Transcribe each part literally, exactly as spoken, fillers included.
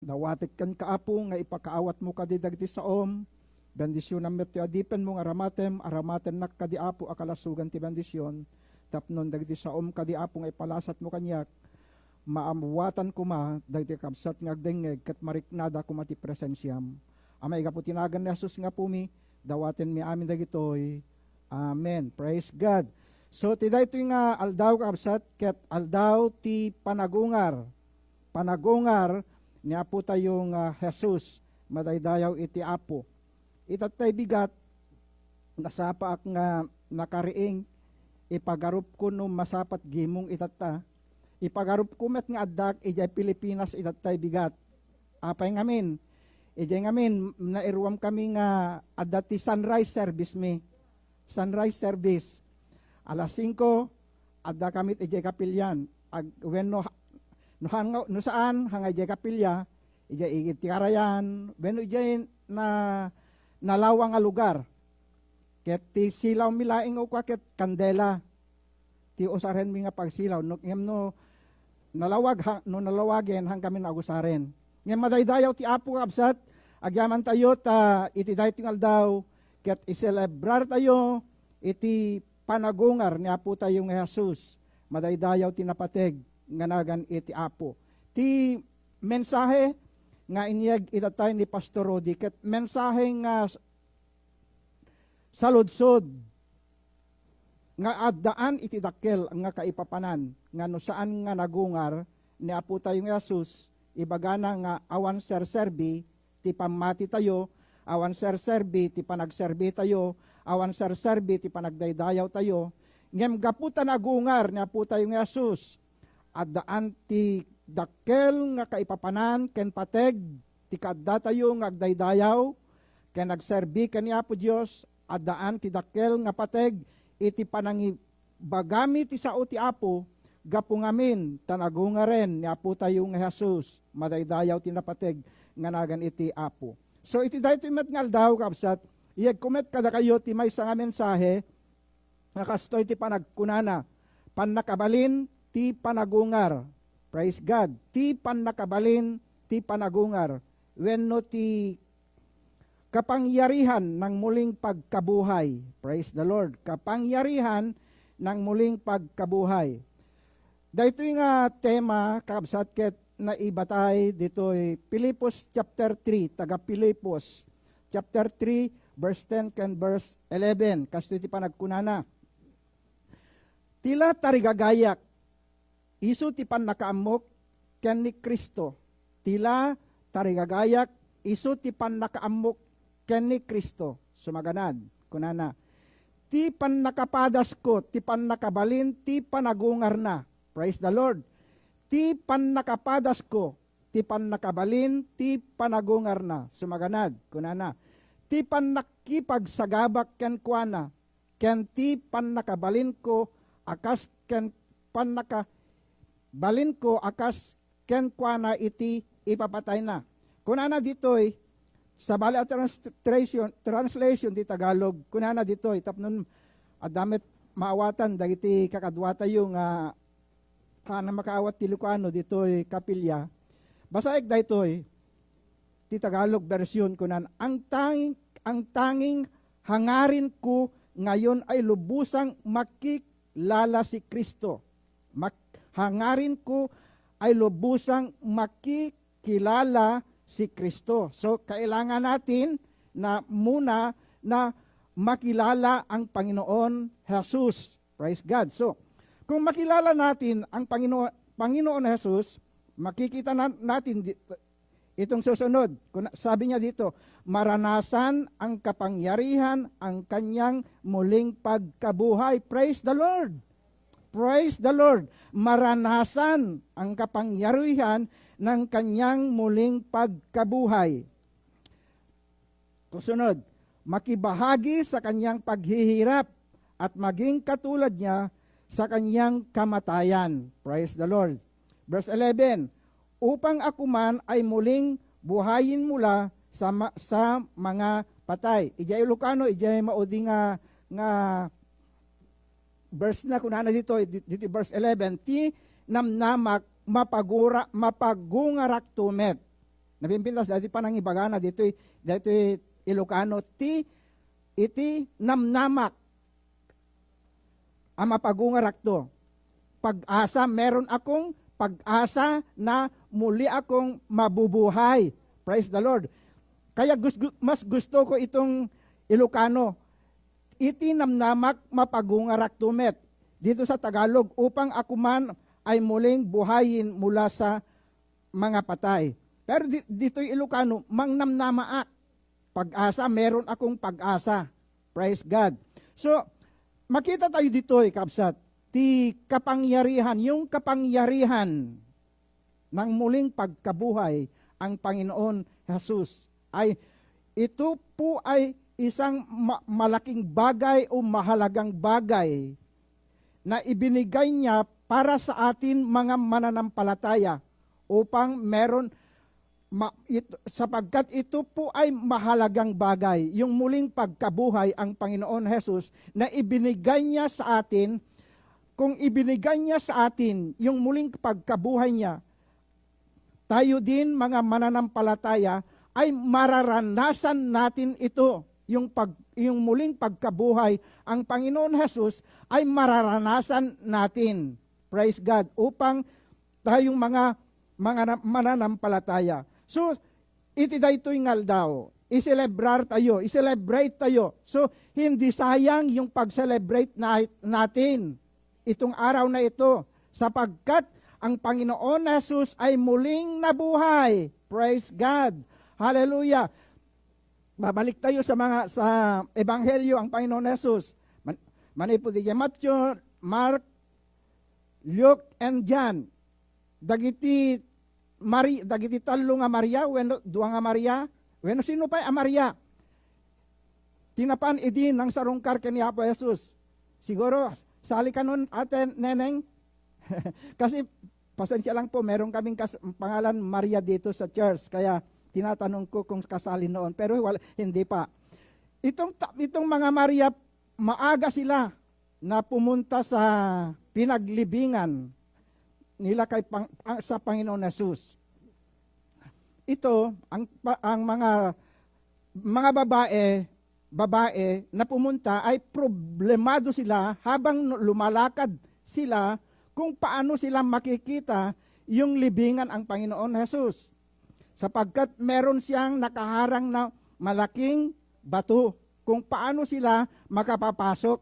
Dawatek kenka, Apo, nga ipakaawatmo kadi dagiti saom. Bendisionam met ti adipenmo nga aramatem, aramatennak kadi, Apo, a kalasogan ti bendision. Tapno dagiti saom kadi, Apo, nga ipalasatmo kaniak, maawatan koma dagiti kabsat nga agdengngeg ket mariknada koma ti presensiam. A maigapu ti nagan ni Jesus nga Apomi, dawatenmi amin dagitoy. Amen. Praise God. So, ti daytoy nga aldaw, kabsat, ket aldaw ti panagungar. Panagungar ni Apotayo nga Jesus, madaydayaw iti Apo. Itattay bigat, nasapaak nga nakariing, ipagarupko no masapat gimong itatta. Ipagarupko met nga addak idiay Pilipinas itattay bigat. Apay ngamin? Idiay ngamin, nairuam kami nga adda ti sunrise service mi. Sunrise service. Alas singko, adda kami idiay kapilian. Ag-, wenno ha-, no hanga-, no saan, hanga idiay kapilia, idiay igid ti karayan, wenno idiay na-, nalawa nga lugar. Ket ti silaw mi laeng ukua ket kandela ti usarenmi nga pagsilaw. No, ngem no nalawag ha-, no nalawagen, hangkami nagusaren. Ngem madaydayaw ti Apo, kabsat, agyamantayo ta iti daytoy nga aldaw, ket iselebrartayo iti panagungar ni Apotayo nga Jesus. Madaydayaw ti napateg nga nagan iti Apo. Ti mensahe nga inyeg itatay ni Pastor Rudy, ket mensahe nga s-, saludsod nga addaan iti dakkel nga kaipapanan nga no saan nga nagungar ni Apotayo nga Jesus, ibagana nga awan serserbi ti pammatitayo, awan serserbi ti panagserbitayo, awan serserbi ti panagdaydayawtayo, ngem gapu ta nagungar ni Apotayo nga Jesus, addaan ti dakkel nga kaipapanan ken pateg ti kaaddatayo nga agdaydayaw ken agserbi ken ni Apo Dios, addaan ti dakkel nga pateg iti panangibagami ti sao ti Apo, gapu ngamin ta nagungaren ni Apotayo nga Jesus, madaydayaw ti napateg nga nagan iti Apo. So, iti daytoy met nga aldaw, kabsat, iyegko met kadakayo ti maysa nga mensahe nga kastoy ti panagkunana, pannakabalin ti panagungar. Praise God. Ti pannakabalin ti panagungar wenno ti kapangyarihan ng muling pagkabuhay. Praise the Lord. Kapangyarihan ng muling pagkabuhay. Daytoy nga tema, kabsat, ket naibatay ditoy Filipos chapter three, taga Filipos chapter three, verse ten ken verse eleven. Kastoy ti panagkunana, "Ti la tarigagayak, isu ti pannakaammok ken ni Cristo. Ti la tarigagayak, isu ti pannakaammok ken ni Cristo." Sumaganad, kunana, "Ti pannakapadasko, ti pannakabalin, ti panagungarna." Praise the Lord. "Ti pannakapadasko, ti pannakabalin, ti panagungarna." Sumaganad, kunana, "Ti pannakipagsagabak kenkuana, ken ti pannakabalinko a kas ken pannakabalinko a kas kenkuana iti ipapatayna." Kunana ditoy, sabali a translation, translation ti Tagalog, kunana ditoy, tapno adda met maawatan dagiti kakaduatayo nga, ah, na makaawat ti Ilocano ditoy kapilya. Basaek daytoy, ti Tagalog version, kunan, "Ang tanging, ang tanging hangarin ko ngayon ay lubusang makikilala si Cristo." Mak-, hangarin ko ay lubusang makikilala si Cristo. So, kailangan natin na muna na makilala ang Panginoon Jesus. Praise God. So, kung makilala natin ang Pangino-, Panginoon Jesus, makikita na, natin di-, itong susunod. Kuna-, sabi niya dito, "Maranasan ang kapangyarihan ang kanyang muling pagkabuhay." Praise the Lord! Praise the Lord! Maranasan ang kapangyarihan ng kanyang muling pagkabuhay. Kasunod, makibahagi sa kanyang paghihirap at maging katulad niya sa kanyang kamatayan. Praise the Lord. Verse eleven, "Upang ako man ay muling buhayin mula sa ma-, sa mga patay." Idiay Ilocano, idiay maudi nga, nga verse na kunana dito, di-, dito verse eleven, "Ti namnamak mapagura-, mapagungarakto met." Nabimbintas daytoy panangibagana ditoy, daytoy Ilocano, ti, iti namnamak a mapagungarakto. Pag-asa, meron akong pag-asa na muli akong mabubuhay. Praise the Lord. Kaya gus-, gu-, mas gusto ko itong Ilocano. Iti namnamak, mapagungarakto met. Dito sa Tagalog, upang ako man ay muling buhayin mula sa mga patay. Pero di-, ditoy Ilocano, mangnamnamaak. Pag-asa, meron akong pag-asa. Praise God. So, makita tayo ditoy, kabsat, ti kapangyarihan, yung kapangyarihan ng muling pagkabuhay ang Panginoon Jesus ay, ito po ay isang ma-, malaking bagay o mahalagang bagay na ibinigay niya para sa atin mga mananampalataya upang meron ma-, it-, sapagkat ito po ay mahalagang bagay, yung muling pagkabuhay ang Panginoon Jesus na ibinigay niya sa atin. Kung ibinigay niya sa atin yung muling pagkabuhay niya, tayo din, mga mananampalataya, ay mararanasan natin ito. Yung pag-, yung muling pagkabuhay ang Panginoon Jesus ay mararanasan natin. Praise God. Upang tayong mga, mga na-, mananampalataya. So, iti daytoy nga aldaw, i-celebrar tayo, i-celebrate tayo. So, hindi sayang yung pag-celebrate na-, natin itong araw na ito, sapagkat ang Panginoon Jesus ay muling nabuhay. Praise God. Hallelujah. Babalik tayo sa mga, sa Ebanghelyo ang Panginoon Jesus. Man-, manipud idiay Matthew, Mark, Luke, and John. Dagiti Mari-, dagiti tallo nga Maria, wenno dua nga Maria, wenno sino pay a Maria, ti napan idi nangsarungkar ken ni Apo Jesus. Siguro, sali kanon, Ate Neneng? Kasi, pasensya lang po, meron kaming kas-, pangalan Maria dito sa church, kaya tinatanong ko kung kasali noon. Pero wal-, hindi pa. Itong ta-, itong mga Maria, maaga sila na pumunta sa pinaglibingan nila kay Pang-, Pang-, sa Panginoon Jesus. Ito, ang pa-, ang mga, mga babae, babae na pumunta ay problemado sila habang lumalakad sila kung paano sila makikita yung libingan ang Panginoon Jesus. Sapagkat meron siyang nakaharang na malaking bato kung paano sila makapapasok.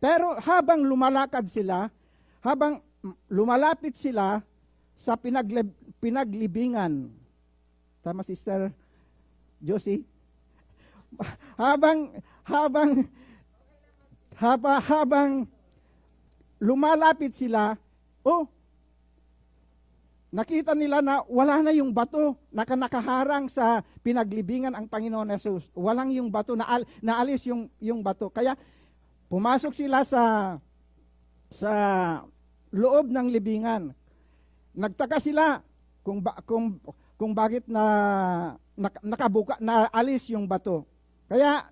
Pero habang lumalakad sila, habang lumalapit sila sa pinaglib-, pinaglibingan, tama, Sister Josie? Habang, habang, haba-, habang lumalapit sila, oh, nakita nila na wala na yung bato, naka-, nakaharang sa pinaglibingan ang Panginoon Jesus. Walang yung bato, naal-, naalis yung, yung bato. Kaya pumasok sila sa, sa loob ng libingan. Nagtaka sila kung ba-, kung, kung bakit na, nak-, nakabuka, naalis yung bato. Kaya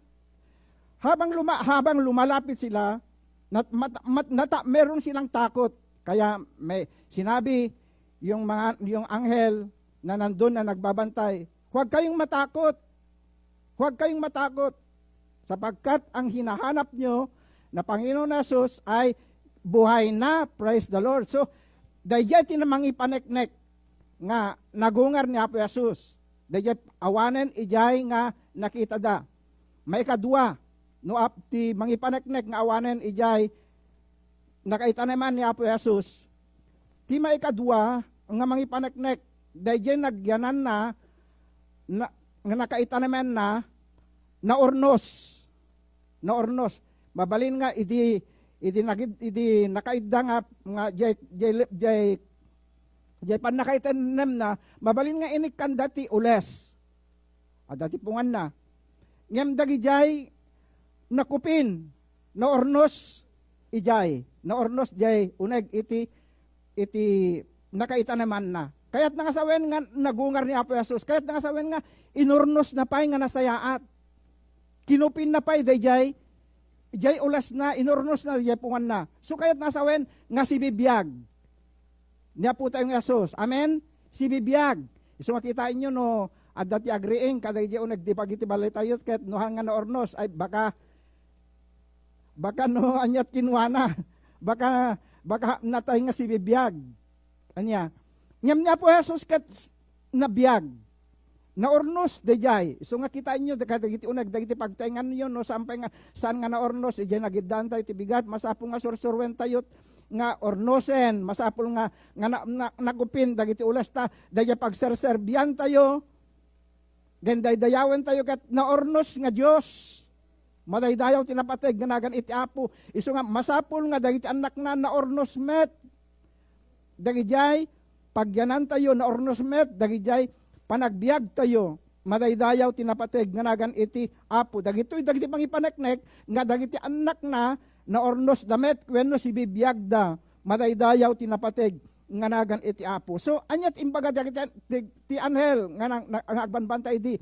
habang luma-, habang lumalapit sila, nat-, mat-, mat-, nata-, meron silang takot. Kaya may sinabi yung mga, yung anghel na nandun na nagbabantay, "Huwag kayong matakot. Huwag kayong matakot. Sapagkat ang hinahanap nyo na Panginoon Jesus ay buhay na." Praise the Lord. So, dayjay ti mangipaneknek nga nagungar ni Apo Jesus. Dayjay awanen ijay nga nakitada. Maikadua, no ap-, ti mangipaneknek nga awanen ijay nakaitaneman ni Apo Jesus. Ti maikadua nga mangipaneknek, dayjay nagyananna na, nga nakaitanemanna, naurnos. Naurnos. Mabalin nga idi, idi nagid-, idi nakaidda nga, nga jay, jay, jay, jay pannakaitanemna, mabalin nga inikkanda ti ules. Adda ti punganna. Ngem dagijay nakupin, naurnos ijay, naurnos jay uneg iti, iti nakaitanemanna. Kayatna nga sawen nga nagungar ni Apo Jesus. Kayatna nga sawen nga inurnosna pay nga nasayaat. Kinupinna pay dayjay, jay ulesna, inurnosna jay punganna. So kayatna nga sawen nga sibibiag ni Apo tayo nga Jesus. Amen? Sibibiag. Isu nga kitaenyo no adda ti agriing kadagiti uneg ti pagiti balitayo ket no haan nga naurnos, ay baka, baka no aniat kinuana, baka, baka natay nga sibibiag. Ania? Ngem ni Apo Jesus ket s-, nabiag. Naurnos daydiay. Isu nga kitaenyo, kadagiti uneg dagiti pagtaenganyo, no, saan pay nga, saan nga naurnos, idiay nagiddaantayo ti bigat, masapul nga sursuruentayo nga urnosen, masapul nga, nga na, na, nagupin dagiti ulesta, daydiay pagserserbiantayo, ken daydayawentayo ket naurnos nga Dios. Madaydayaw ti napateg nga nagan iti Apo. Isu nga masapul nga dagiti annakna naurnos met. Dagidiay pagyanantayo, naurnos met. Dagidiay panagbiagtayo, madaydayaw ti napateg nga nagan iti Apo. Dagitoy dagiti pangipaneknek nga dagiti annakna naurnosda met wenno sibibiagda. Madaydayaw ti napateg nga nagan iti Apo. So, ania ti imbaga dagiti an-, ti, ti anghel nga nang-, na-, nga agbanbantay idi?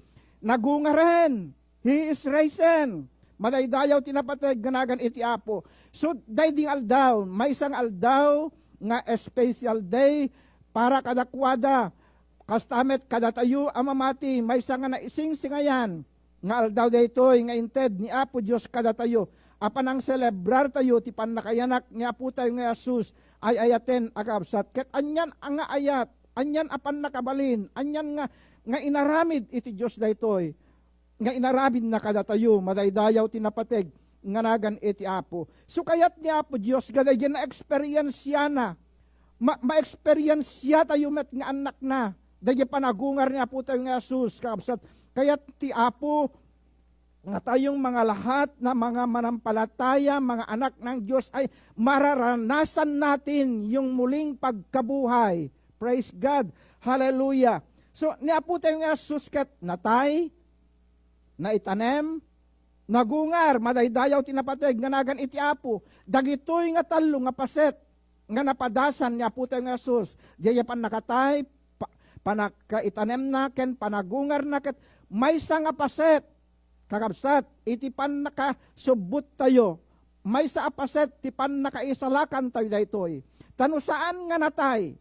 Nagungaren. He is risen. Madaydayaw ti napateg nga nagan iti Apo. So, daydi nga aldaw, maysa nga aldaw nga special day para kadakuada. Kasta met kadatayo a mamati, maysa nga naisingsingayan nga aldaw daytoy nga inted ni Apo Dios kadatayo a panangselebrartayo ti pannakayanak ni Apotayo nga Jesus ay ayaten a kakabsat. Ket anian a nga ayat, anian a pannakabalin, anian nga, nga inaramid iti Dios daytoy nga inaramidna kadatayo, madaydayaw ti napateg nga nagan iti Apo. So, kayat ni Apo Dios nga daydiay naeksperiensiana, ma-, maeksperiensiatayo met nga annakna, daydiay panagungar ni Apotayo nga Jesus, kakabsat. Kayat ti Apo nga tayong mga lahat na mga manampalataya, mga anak ng Diyos, ay mararanasan natin yung muling pagkabuhay. Praise God. Hallelujah. So, ni Apotayo nga Jesus ket natay, naitanem, nagungar, madaydayaw ti napateg nga nagan iti Apo. Dagitoy nga tallo nga paset nga napadasan ni Apotayo nga Jesus, diay pannakatay, pa-, pannakaitanemna, ken panagungarna, ket maysa nga paset, kakabsat, iti pannakasubbottayo, maysa a paset ti pannakaisalakantayo daytoy. Ta no saan nga natay,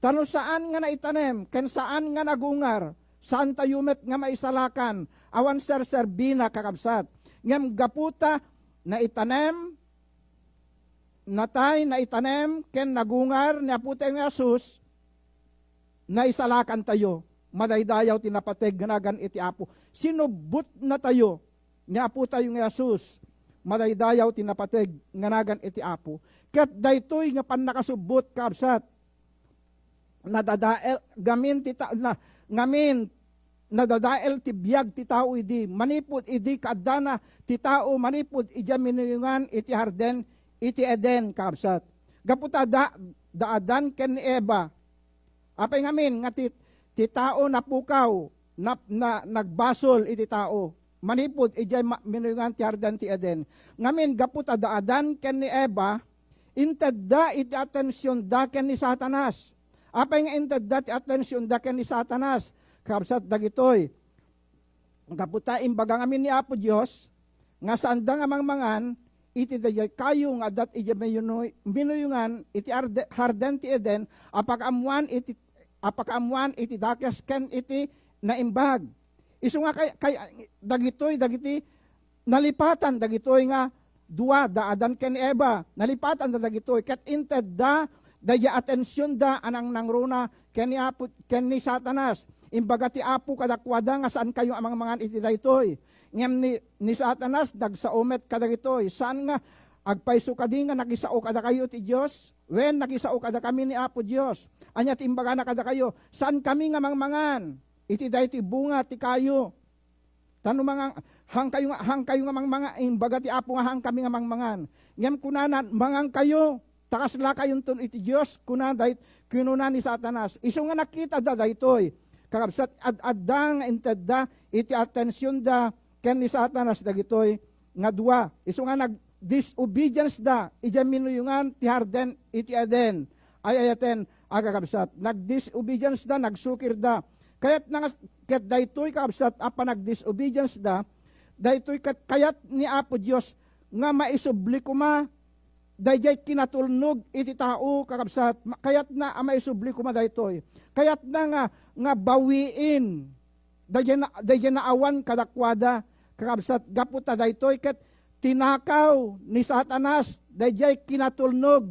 ta no saan nga naitanem, ken saan nga nagungar, saantayo met nga maisalakan, awan serserbina, kakabsat. Ngem gapu ta naitanem, natay, naitanem, ken nagungar ni Apotayo nga Jesus, naisalakantayo, madaydayaw ti napateg nga nagan iti Apo. Sinubbotnatayo ni Apotayo nga Jesus, madaydayaw ti napateg nga nagan iti Apo. Ket daytoy nga pannakasubbot, kabsat, nadadael ngamin ti ta-, na, ngamin nadadael ti biag ti tao idi, manipud idi kaaddana ti tao, manipud idiay minuyongan iti harden iti Eden, kabsat. Gapu ta da, da Adan ken ni Eva, apay ngamin nga ti, ti tao napukaw, nap-, na, nagbasol iti tao, manipud idiay ma-, minuyongan ti harden ti Eden. Ngamin, gapu ta da Adan ken ni Eva, intedda iti atensionda ken ni Satanas. Apay nga intedda ti atensionda ken ni Satanas? Kabsat dagitoy, gapu ta imbaga ngamin ni Apo Dios nga saanda nga mangmangan iti daydiay kayo nga adda idiay minunoy-, minuyongan iti arde-, harden ti Eden a pakaammoan iti, a pakaammoan iti dakes ken iti naimbag. Isu nga kay, kay, dagitoy, dagiti nalipatan dagitoy nga dua, da Adan ken Eva, nalipatan da dagitoy, ket intedda daydiay atensionda a nangnangruna ken ni Apo, ken ni Satanas. Imbaga ti Apo kadakuada nga, "Saankayo a mangmangan iti daytoy." Ngem ni, ni Satanas nagsao met kadagitoy. Saan nga agpayso kadi nga nakisao kadakayo ti Dios? Wen, nakisao kadakami ni Apo Dios. Ania ti imbagana kadakayo? Saankami nga mangmangan iti daytoy bunga ti kayo. Ta no mangan-, haankayo nga, haankayo nga mangmanga-, imbaga ti Apo nga haankami nga mangmangan. Ngem kunana, "Mangankayo, ta kaslakayonton iti Dios," kuna day-, kinuna ni Satanas. Isu nga nakitada daytoy, kakabsat, ad-adda nga intedda iti atensionda ken ni Satanas dagitoy nga dua. Isu nga nag-disobedience da idiay minuyongan ti harden iti Eden. Ay-ayaten, a kakabsat, nag-disobedience da, nagsukir da. Kayat na nga, ket daytoy, kakabsat, a panag-disobedience da, daytoy ket kayat ni Apo Dios nga maisubli koma daydiay kinatulnog iti tao, kakabsat, ma-, kayatna a maisubli koma daytoy. Kayatna nga, nga bawiin daydiay na-, daydiay naawan kadakuada, kakabsat, gapu ta daytoy ket tinakaw ni Satanas daydiay kinatulnog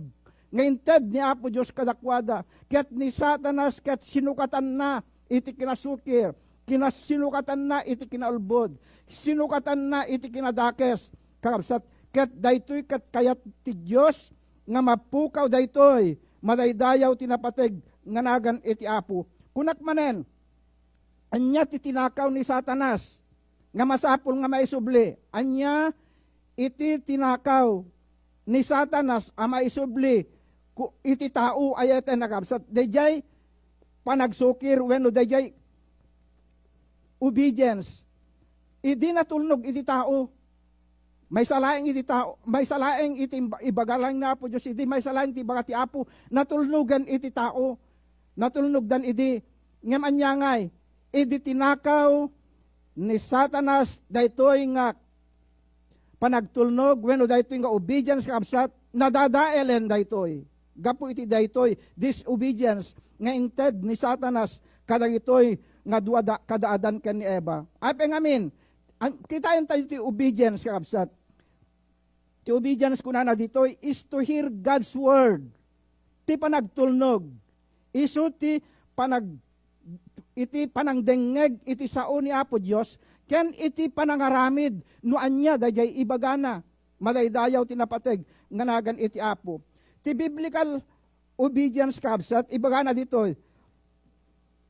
nga inted ni Apo Dios kadakuada, ket ni Satanas ket sinukatanna iti kinasukir, kinas-, sinukatanna iti kinaulbod, sinukatanna iti kinadakes, kakabsat, ket daytoy ket kayat ti Dios nga mapukaw daytoy, madaydayaw ti napateg nga nagan iti Apo. Kunak manen, ania ti tinakaw ni Satanas nga masapul nga maisubli? Ania iti tinakaw ni Satanas a maisubli ku-, iti tao, ay iti nakabsat? Daydiay panagsukir wenno daydiay obedience. Idi natulnog iti tao, maysa laeng iti tao, maysa laeng iti imba-, ibaga laeng ni Apo Dios idi, maysa laeng ti ibaga ti Apo, natulnogan iti tao, natulnogdan idi. Ngem ania ngay, idi tinakaw ni Satanas daytoy nga panagtulnog wenno daytoy nga obedience, kakabsat, nadadaelen daytoy. Gapu iti daytoy disobedience nga inted ni Satanas kadagitoy nga dua da-, kadaadan ken ni Eva. Apay ngamin, an-, kitaen tayo ti obedience, kakabsat. Ti obedience, kunana ditoy, is to hear God's word. Ti panagtulnog, isu ti panag-, iti panangdengngeg iti sao ni Apo Dios, ken iti panangaramid no ania daydiay ibagana. Madaydayaw ti napateg nga nagan iti Apo. Ti biblical obedience, kabsat, ibagana ditoy,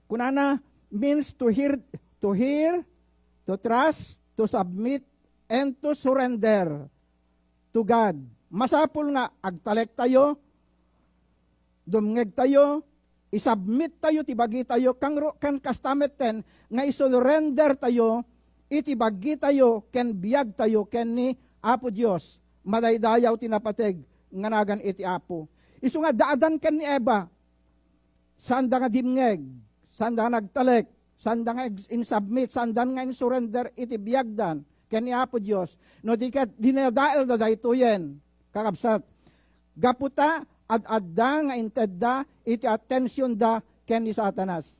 kunana, means to hear, to hear, to trust, to submit, and to surrender to God. Masapul nga agtalektayo, dumngegtayo, isubmittayo ti bagitayo, kangru-, kan kasta metten nga isurrendertayo iti bagitayo ken biagtayo ken ni Apo Dios. Madaydayaw ti napateg nga nagan iti Apo. Isu nga daadan ken ni Eva, saanda nga dimngeg, saanda nga nagtalek, saanda nga ins-, insubmit, saanda nga insurrender iti biagdan ken ni Apo Dios. No di ket, dinadaelda daytoyen, kakabsat. Gapu ta ad-adda nga intedda iti atensionda ken ni Satanas.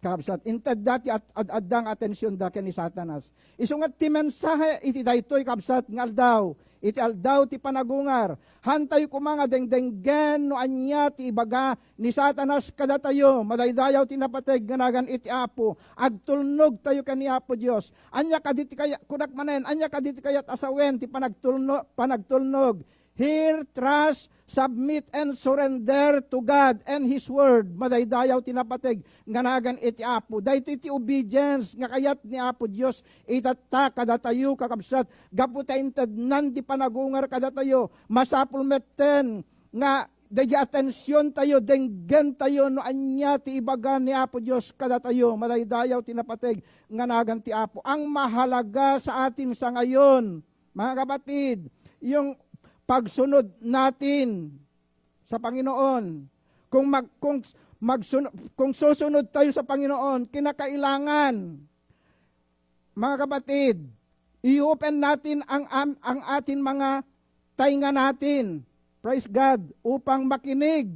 Kabsat, intedda ti at-, ad-adda nga atensionda ken ni Satanas. Isu nga ti mensahe iti daytoy, kabsat, nga aldaw, iti aldaw ti panagungar, haantayo koma nga dengdenggen no ania ti ibaga ni Satanas kadatayo. Madaydayaw ti napateg nga nagan iti Apo. Agtulnogtayo ken ni Apo Dios. Ania kadi ti kaya-, kunak manen, ania kadi ti kayat a sawen ti panagtulno-, panagtulnog? Hear, trust, submit, and surrender to God and His Word. Madaydayaw ti napateg nga nagan iti Apo. Daytoy ti obedience nga kayat ni Apo Dios itatta kadatayo, kakabsat, gapu ta intednan ti panagungar kadatayo. Masapul metten nga daydi atensiontayo, denggentayo no ania ti ibaga ni Apo Dios kadatayo. Madaydayaw ti napateg nga nagan ti Apo. Ang mahalaga sa atin sa ngayon, mga kapatid, yung pagsunod natin sa Panginoon. Kung mag-, kung magsun-, kung susunod tayo sa Panginoon, kinakailangan, mga kapatid, i-open natin ang am-, ang atin mga tainga natin. Praise God. Upang makinig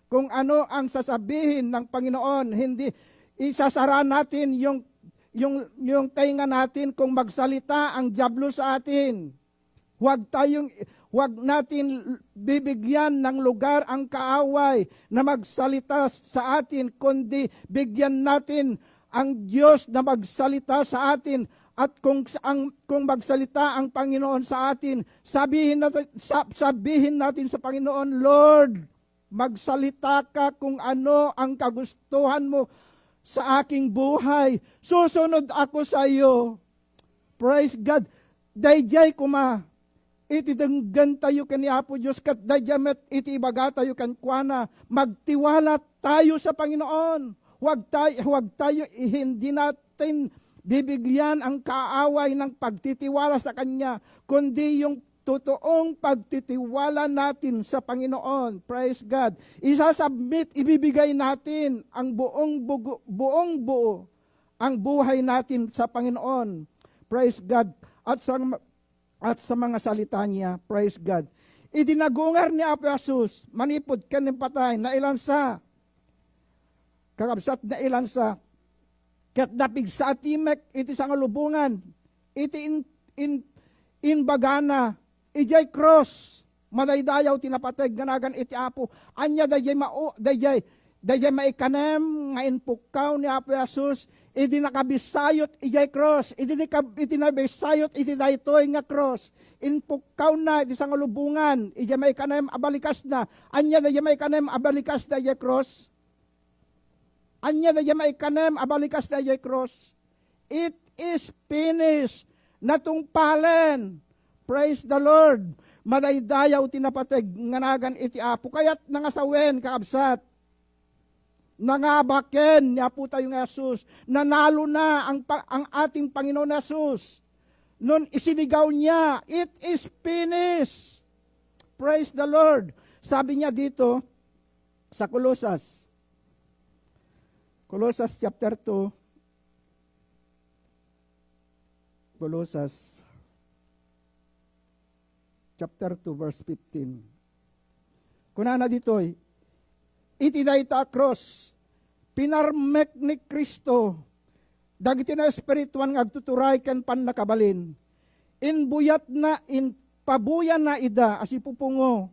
kung ano ang sasabihin ng Panginoon. Hindi isasara natin yung, yung, yung tainga natin kung magsalita ang diablo sa atin. Huwag tayong, huwag natin bibigyan ng lugar ang kaaway na magsalita sa atin, kundi bigyan natin ang Diyos na magsalita sa atin. At kung s-, ang, kung magsalita ang Panginoon sa atin, sabihin natin, sa-, sabihin natin sa Panginoon, "Lord, magsalita ka kung ano ang kagustuhan mo sa aking buhay. Susunod ako sa iyo." Praise God. Daydiay koma, iti denggentayo ken ni Apo Dios, ket daydiay met iti ibagatayo kenkuana, magtiwala tayo sa Panginoon. Huwag tay-, huwag tayo, hindi natin bibigyan ang kaaway ng pagtitiwala sa Kanya, kundi yung totoong pagtitiwala natin sa Panginoon. Praise God. Isasubmit, ibibigay natin ang buong bugu-, buong buo ang buhay natin sa Panginoon. Praise God. At sa, at sa mga salita niya, praise God. Idi nagungar ni Apo Jesus manipud ken ni patay, nailansa. Kakabsat, nailansa. Ket napigsa a timek iti sangalubongan, iti in-, in-, imbagana, idiay krus, madaydayaw ti napateg nga nagan iti Apo. Ania daydiay mao-, daydiay, daydiay maikanem nga impukkaw ni Apo Jesus idi nakabissayot idiay krus, idi nikab-, iti nabissayot iti daytoy nga krus. Impukkawna iti sangalubongan, idiay maikanem a balikasna. Ania daydiay maikanem a balikasna idiay krus? Ania daydiay maikanem a balikasna idiay krus? It is finished. Natungpalen. Praise the Lord. Madaydayaw ti napateg nga nagan iti Apo. Kayatna nga sawen, kakabsat. Nangabaken ni Apo tayo nga Jesus. Nanalo na ang pa-, ang ating Panginoon Jesus. Non isinigaw niya, "It is finished." Praise the Lord. Sabi niya dito sa Colosas, Colosas chapter two, Colosas chapter two, verse fifteen. Kunana ditoy, "Iti dayta a krus, pinarmek ni Cristo dagiti naespirituan nga agtuturay ken pannakabalin. Inbuyatna, inpabuyana ida a sipupungo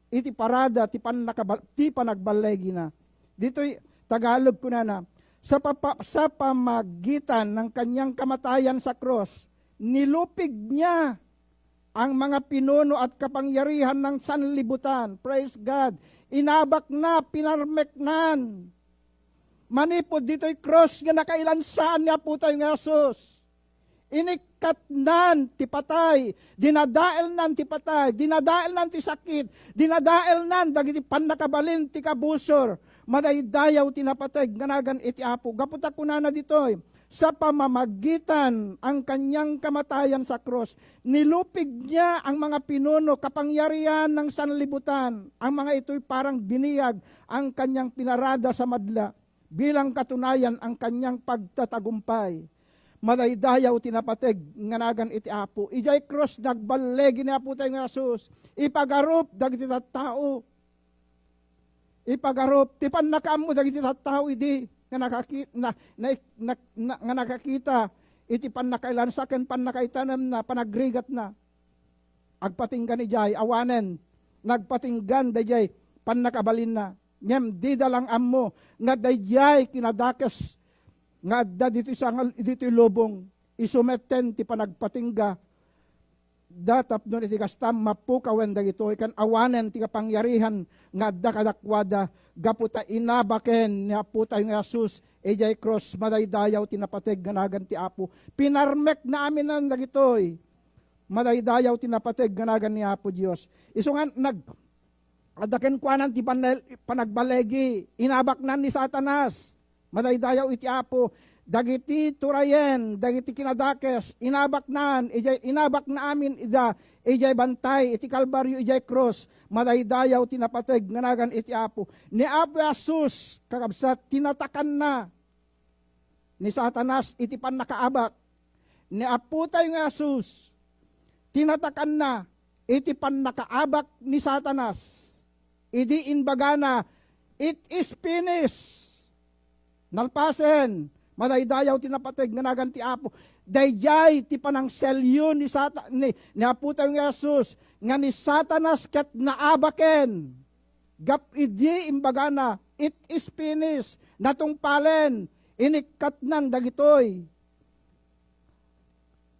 iti parada ti pannakaba-, ti panagballegina." Ditoy Tagalog kunana, "Sa papa-, sa pamagitan ng kanyang kamatayan sa krus, nilupig niya ang mga pinuno at kapangyarihan ng sanlibutan." Praise God. Inabakna, pinarmeknan. Manipud ditoy krus nga nakailansaan ni Apo tayo nga Jesus. Inikkatnan ti patay, dinadaelnan ti patay, dinadaelnan ti sakit, dinadaelnan dagiti pannakabalin ti kabusor. Madaydayaw ti napateg nga nagan iti Apo. Gapu ta kunana ditoy, "Sa pamamagitan ang kanyang kamatayan sa krus, nilupig niya ang mga pinuno, kapangyarihan ng sanlibutan." Ang mga ito'y parang biniyag ang kanyang pinarada sa madla bilang katunayan ang kanyang pagtatagumpay. Madaydayaw ti napateg nga nagan iti Apo. Idiay krus, nagballegi ni Apo tayo nga Jesus. Ipagarup dagiti tattao. Ipagarup ti pannakaammo dagiti tattao idi nga nakaki-, na, na, na, na, nga nakakita iti pannakailansa ken pannakaitanemna, panagrigatna. Agpatinggan idiay, awanen, nagpatinggan daydiay pannakabalinna. Ngem dida lang ammo nga daydiay kinadakes nga adda ditoy sangal-, ditoy lubong, isu metten ti panagpatingga da tapno iti kasta, mapukawen dagitoy, ken awanen ti kapangyarihan nga adda kadakuada, gapu ta inabaken ni Apo tayo nga Jesus idiay krus. Madaydayaw ti napateg nga nagan ti Apo. Pinarmekna amin dagitoy. Madaydayaw ti napateg nga nagan ni Apo Dios. Isu nga nag-, adda kenkuanan ti panel-, panagbalegi, inabaknan ni Satanas. Madaydayaw iti Apo, dagiti turayen, dagiti kinadakes, inabaknan, idiay, inabakna amin ida, idiay bantay, iti Kalbario, idiay krus. Madaydayaw ti napateg nga nagan iti Apo. Ni Apo Jesus, kakabsat, tinatakanna ni Satanas iti pannakaabak. Ni Apo tayo nga Jesus, tinatakanna iti pannakaabak ni Satanas. Idi imbagana, "It is finished." Nalpasen, madaydayaw ti napateg nga nagan ti Apo. Daydiay ti panangselyo ni Sata-, ni, ni Apo tayo nga Jesus, nga ni Satanas ket naabaken. Gap idi imbagana, "It is finished." Natungpalen, inikkatnan dagitoy.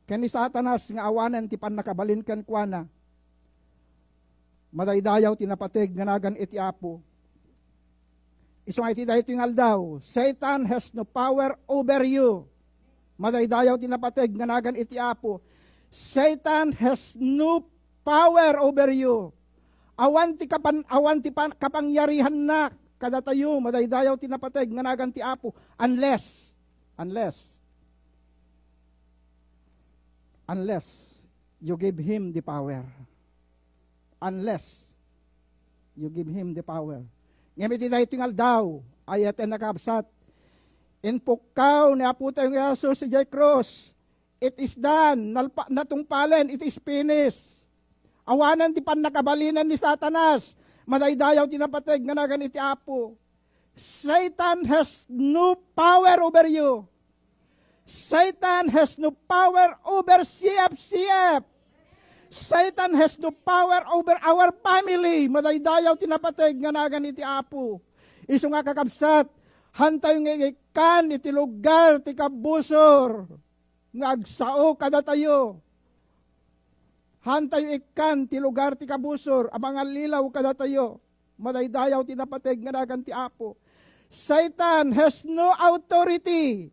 Ken ni Satanas nga awanen ti pannakabalin kenkuana. Madaydayaw ti napateg nga nagan iti Apo. Isu nga iti daytoy nga aldaw, Satan has no power over you. Madaydayaw ti napateg nga nagan iti Apo. Satan has no power over you. Awan ti kapan-, awan ti pan-, kapangyarihanna kadatayo, madaydayaw ti napateg nga nagan ti Apo. Unless, unless, unless you give him the power. Unless you give him the power. Ngem iti daytoy nga aldaw, ay-ayatennak, kakabsat, impukkaw ni Apo tayo nga Jesus idiay krus. It is done. Nalpa-, natungpalen. It is finished. Awanen ti pannakabalinan ni Satanas. Madaydayaw ti napateg nga nagan iti Apo. Satan has no power over you. Satan has no power over C F C F. Satan has no power over our family. Madaydayaw ti napateg nga nagan iti Apo. Isu nga, kakabsat, hantayo nga ikkan iti lugar ti kabusor nga agsao kadatayo. Hantayo ikkan ti lugar ti kabusor a mangallilaw kadatayo. Madaydayaw ti napateg nga nagan ti Apo. Satan has no authority.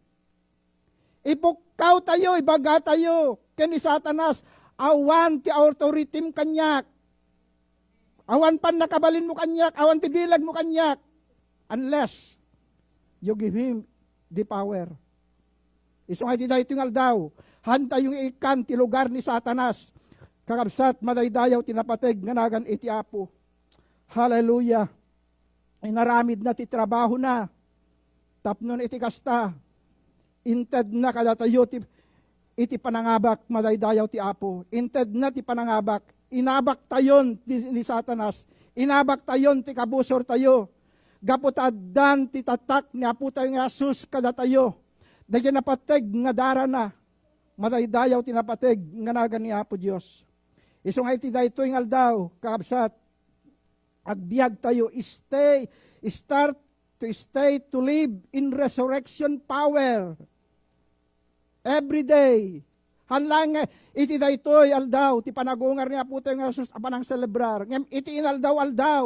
Ipukkawtayo, ibagatayo ken ni Satanas, awan ti authorityem kaniak. Awan pannakabalinmo kaniak, awan ti bilegmo kaniak, unless you give him the power. Isu nga iti daytoy nga aldaw, hantayo nga ikkan ti lugar ni Satanas. Kakabsat, madaydayaw ti napateg nga nagan iti Apo. Hallelujah. Inaramidna ti trabahona. Tapno iti kasta, intedna kadatayo ti, iti panangabak, madaydayaw ti Apo. Intedna ti panangabak. Inabaktayon ti, ni Satanas. Inabaktayon ti kabusortayo. Gapu ta addan ti tatak ni Apotayo nga Jesus kadatayo. Dagiti napateg nga darana. Madaydayaw ti napateg nga nagan ni Apo Dios. Isu nga iti daytoy nga aldaw, kakabsat, agbiagtayo, stay, start to stay to live in resurrection power every day. Hanlang iti daytoy aldaw ti panagungar ni Apotayo nga Jesus a panangselebrar. Ngem iti inaldaw-aldaw,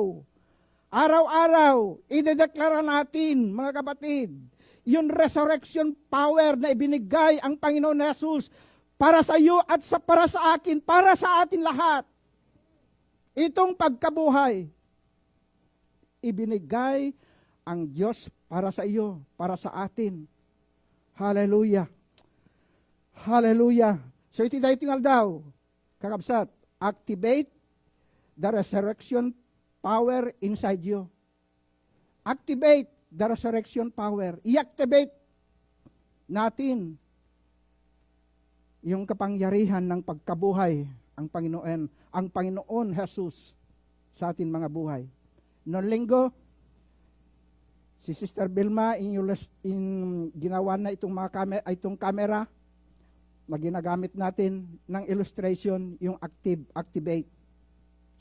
araw-araw, idedeklara natin, mga kapatid, yung resurrection power na ibinigay ang Panginoon Jesus para sa iyo at sa, para sa akin, para sa atin lahat. Itong pagkabuhay, ibinigay ang Diyos para sa iyo, para sa atin. Hallelujah. Hallelujah. So, iti daytoy nga aldaw, kakabsat, activate the resurrection power inside you. Activate the resurrection power. I-activate natin yung kapangyarihan ng pagkabuhay ang Panginoon, ang Panginoon Jesus sa ating mga buhay. Noon Linggo, si Sister Vilma, in, in ginawa na itong mga kame-, itong camera na ginagamit natin ng illustration, yung active, activate.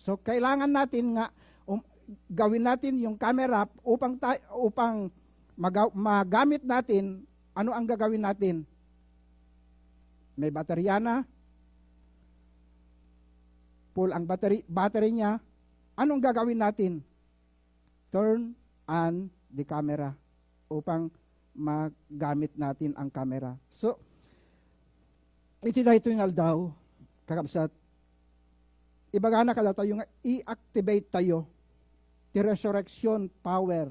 So, kailangan natin nga, um, gawin natin yung camera upang ta-, upang maga-, magamit natin, ano ang gagawin natin? May baterya na, full ang battery, battery niya, anong gagawin natin? Turn on the camera upang magamit natin ang camera. So, iti daytoy nga aldaw, kakabsat, ibagana kadatayo nga i-activate tayo ti resurrection power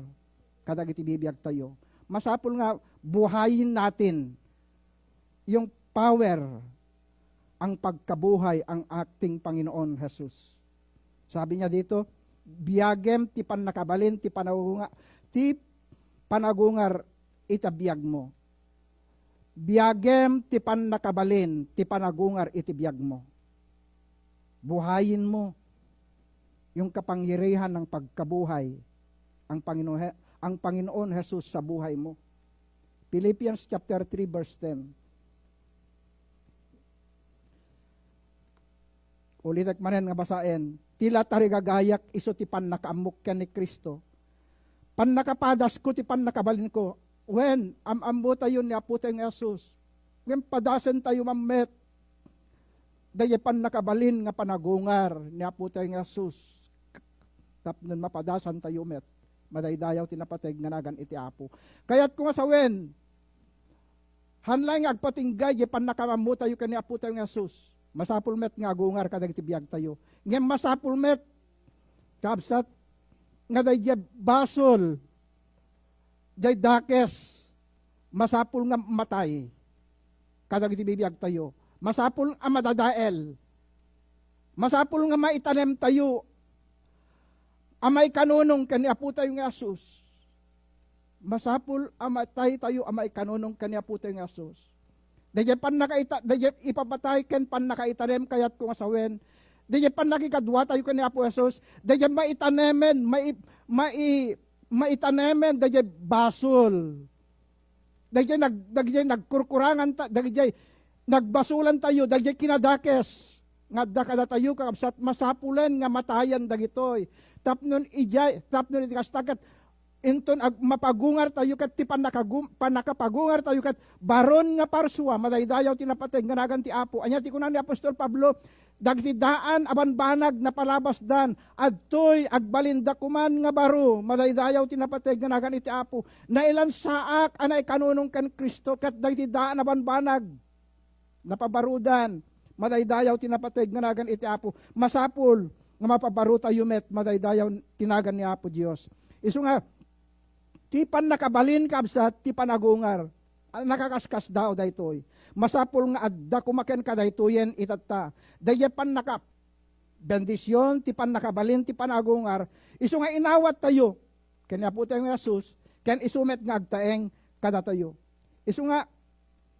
kadagiti bibiag tayo. Masapul nga buhayin natin yung power, ang pagkabuhay, ang ating Panginoon Jesus. Sabi niya dito, "Biagem ti pannakabalin, ti panagunga-, ti panagungar ita biagmo." Biagem ti pannakabalin, ti panagungar iti biagmo. Buhayin mo yung kapangyarihan ng pagkabuhay, ang Panginoon, ang Panginoon Jesus sa buhay mo. Philippians chapter three, verse ten. Ulitek manen nga basaen, "Ti la tarigagayak isu ti pannakaammok ken ni Cristo. Pannakapadasko ti pannakabalinko." Wen, am-ammotayo ni Apotayo nga Jesus. Ngem padasentayo man met daydi pannakabalin nga panagungar ni Apotayo nga Jesus. Tapno mapadasantayo met, madaydayaw ti napateg nga nagan iti Apo. Kayatko nga sawen, hanlay nga agpatinggay diay pannakaammotayo ken ni Apotayo nga Jesus. Masapul met nga agungar kadagiti biagtayo. Ngem masapul met, kabsat, nga daydiay basol, diay dakes, masapul nga matay kadagiti bibiagtayo. Masapul a madadael. Masapul nga maitanemtayo a maikanunong ken ni Apotayo nga Jesus. Masapul a mataytayo a maikanunong ken ni Apotayo nga Jesus. Daydiay pannakaita-, daydiay ipapatay ken pannakaitanem, kayatko nga sawen, Daydiay pannakikaduatayo ken ni Apo Jesus, daydiay maitanemen, mai-, mai-, maitanemen daydiay basol. Daydiay nag-, daydiay nagkurkurangan ta-, daydiay nagbasolantayo, daydiay kinadakes nga adda kadatayo, kakabsat, masapulen nga matayen dagitoy. Tapno idiay, tapno iti kasta ket inton ag-, mapagungartayo ket ti pannakagum-, pannakapagungartayo ket baron nga parsua, madaydayaw ti napateg nga nagan ti Apo. Ania ti kuna ni Apostol Pablo? Dagiti daan a banbanag napalabasdan, adtoy agbalinda koman nga baro, madaydayaw ti napateg nga nagan iti Apo. Nailansaak a naikanunong ken Cristo, ket dagiti daan a banbanag napabarodan, madaydayaw ti napateg nga nagan iti Apo. Masapul nga mapabarotayo met, madaydayaw ti nagan ni Apo Dios. Isu nga, ti pannakabalin, kabsat, ti panagungar. Ah, nakakaskasdaaw daytoy. Masapul nga adda koma kenka daytoyen itatta. Daydiay pannaka-, bendision, ti pannakabalin, ti panagungar. Isu nga inawattayo ken ni Apotayo nga Jesus, ken isu met nga agtaeng kadatayo. Isu nga,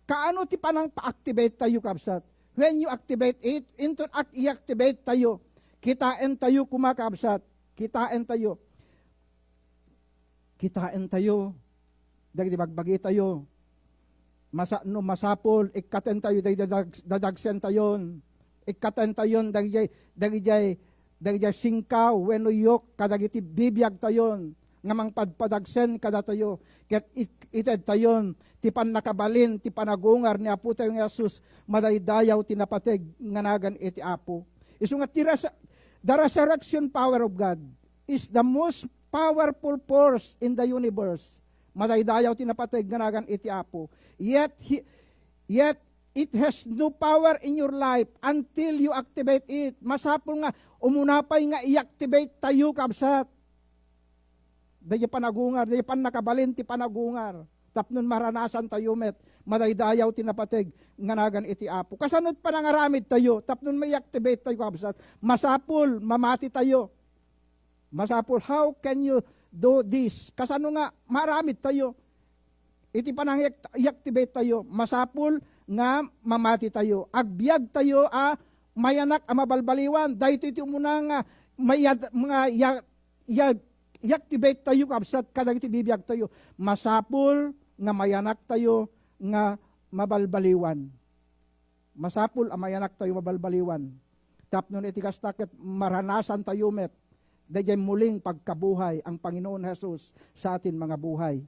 kaano ti panangpa-activate tayo, kabsat? When you activate it, inton ak-, i-activate tayo, kitaen tayo koma, kabsat. Kitaen tayo. Kitaen tayo dagiti bagbagi tayo. Masa-, no masapul, ikkaten tayo dagiti dadag-, dadagsen tayon. Ikkaten tayon dagijay, dagijay, dagijay singkaw wenno yok kadagiti bibiag tayon nga mangpadpadagsen kadatayo. Ket it-, ited tayon ti pannakabalin, ti panagungar ni Apo tayo nga Jesus, madaydayaw ti napateg nga nagan iti Apo. Isu nga ti resa-, the resurrection power of God is the most powerful force in the universe. Madaydayaw ti napateg nga nagan iti Apo. Yet, he, yet, it has no power in your life until you activate it. Masapul nga umuna pay nga i-activate tayo, kabsat. Daydiay panagungar, daydiay pannakabalin ti panagungar. Tapno maranasan tayo met, madaydayaw ti napateg nga nagan iti Apo. Kasano panangaramid tayo, tapno ma-activate tayo, kabsat? Masapul, mamati tayo. Masapul, how can you do this? Kasano nga maaramid tayo? Iti panang-, i-activate tayo, masapul nga mamati tayo. Agbiag tayo a mayanak a mabalbaliwan. Daytoy ti umuna nga mayad-, nga ya-, ya-, i-activate tayo, kabsat, kadagiti bibiag tayo. Masapul nga mayanak tayo nga mabalbaliwan. Masapul a mayanak tayo mabalbaliwan. Tapno iti kasta ket maranasan tayo met daydiay muling pagkabuhay ang Panginoon Jesus sa atin mga buhay.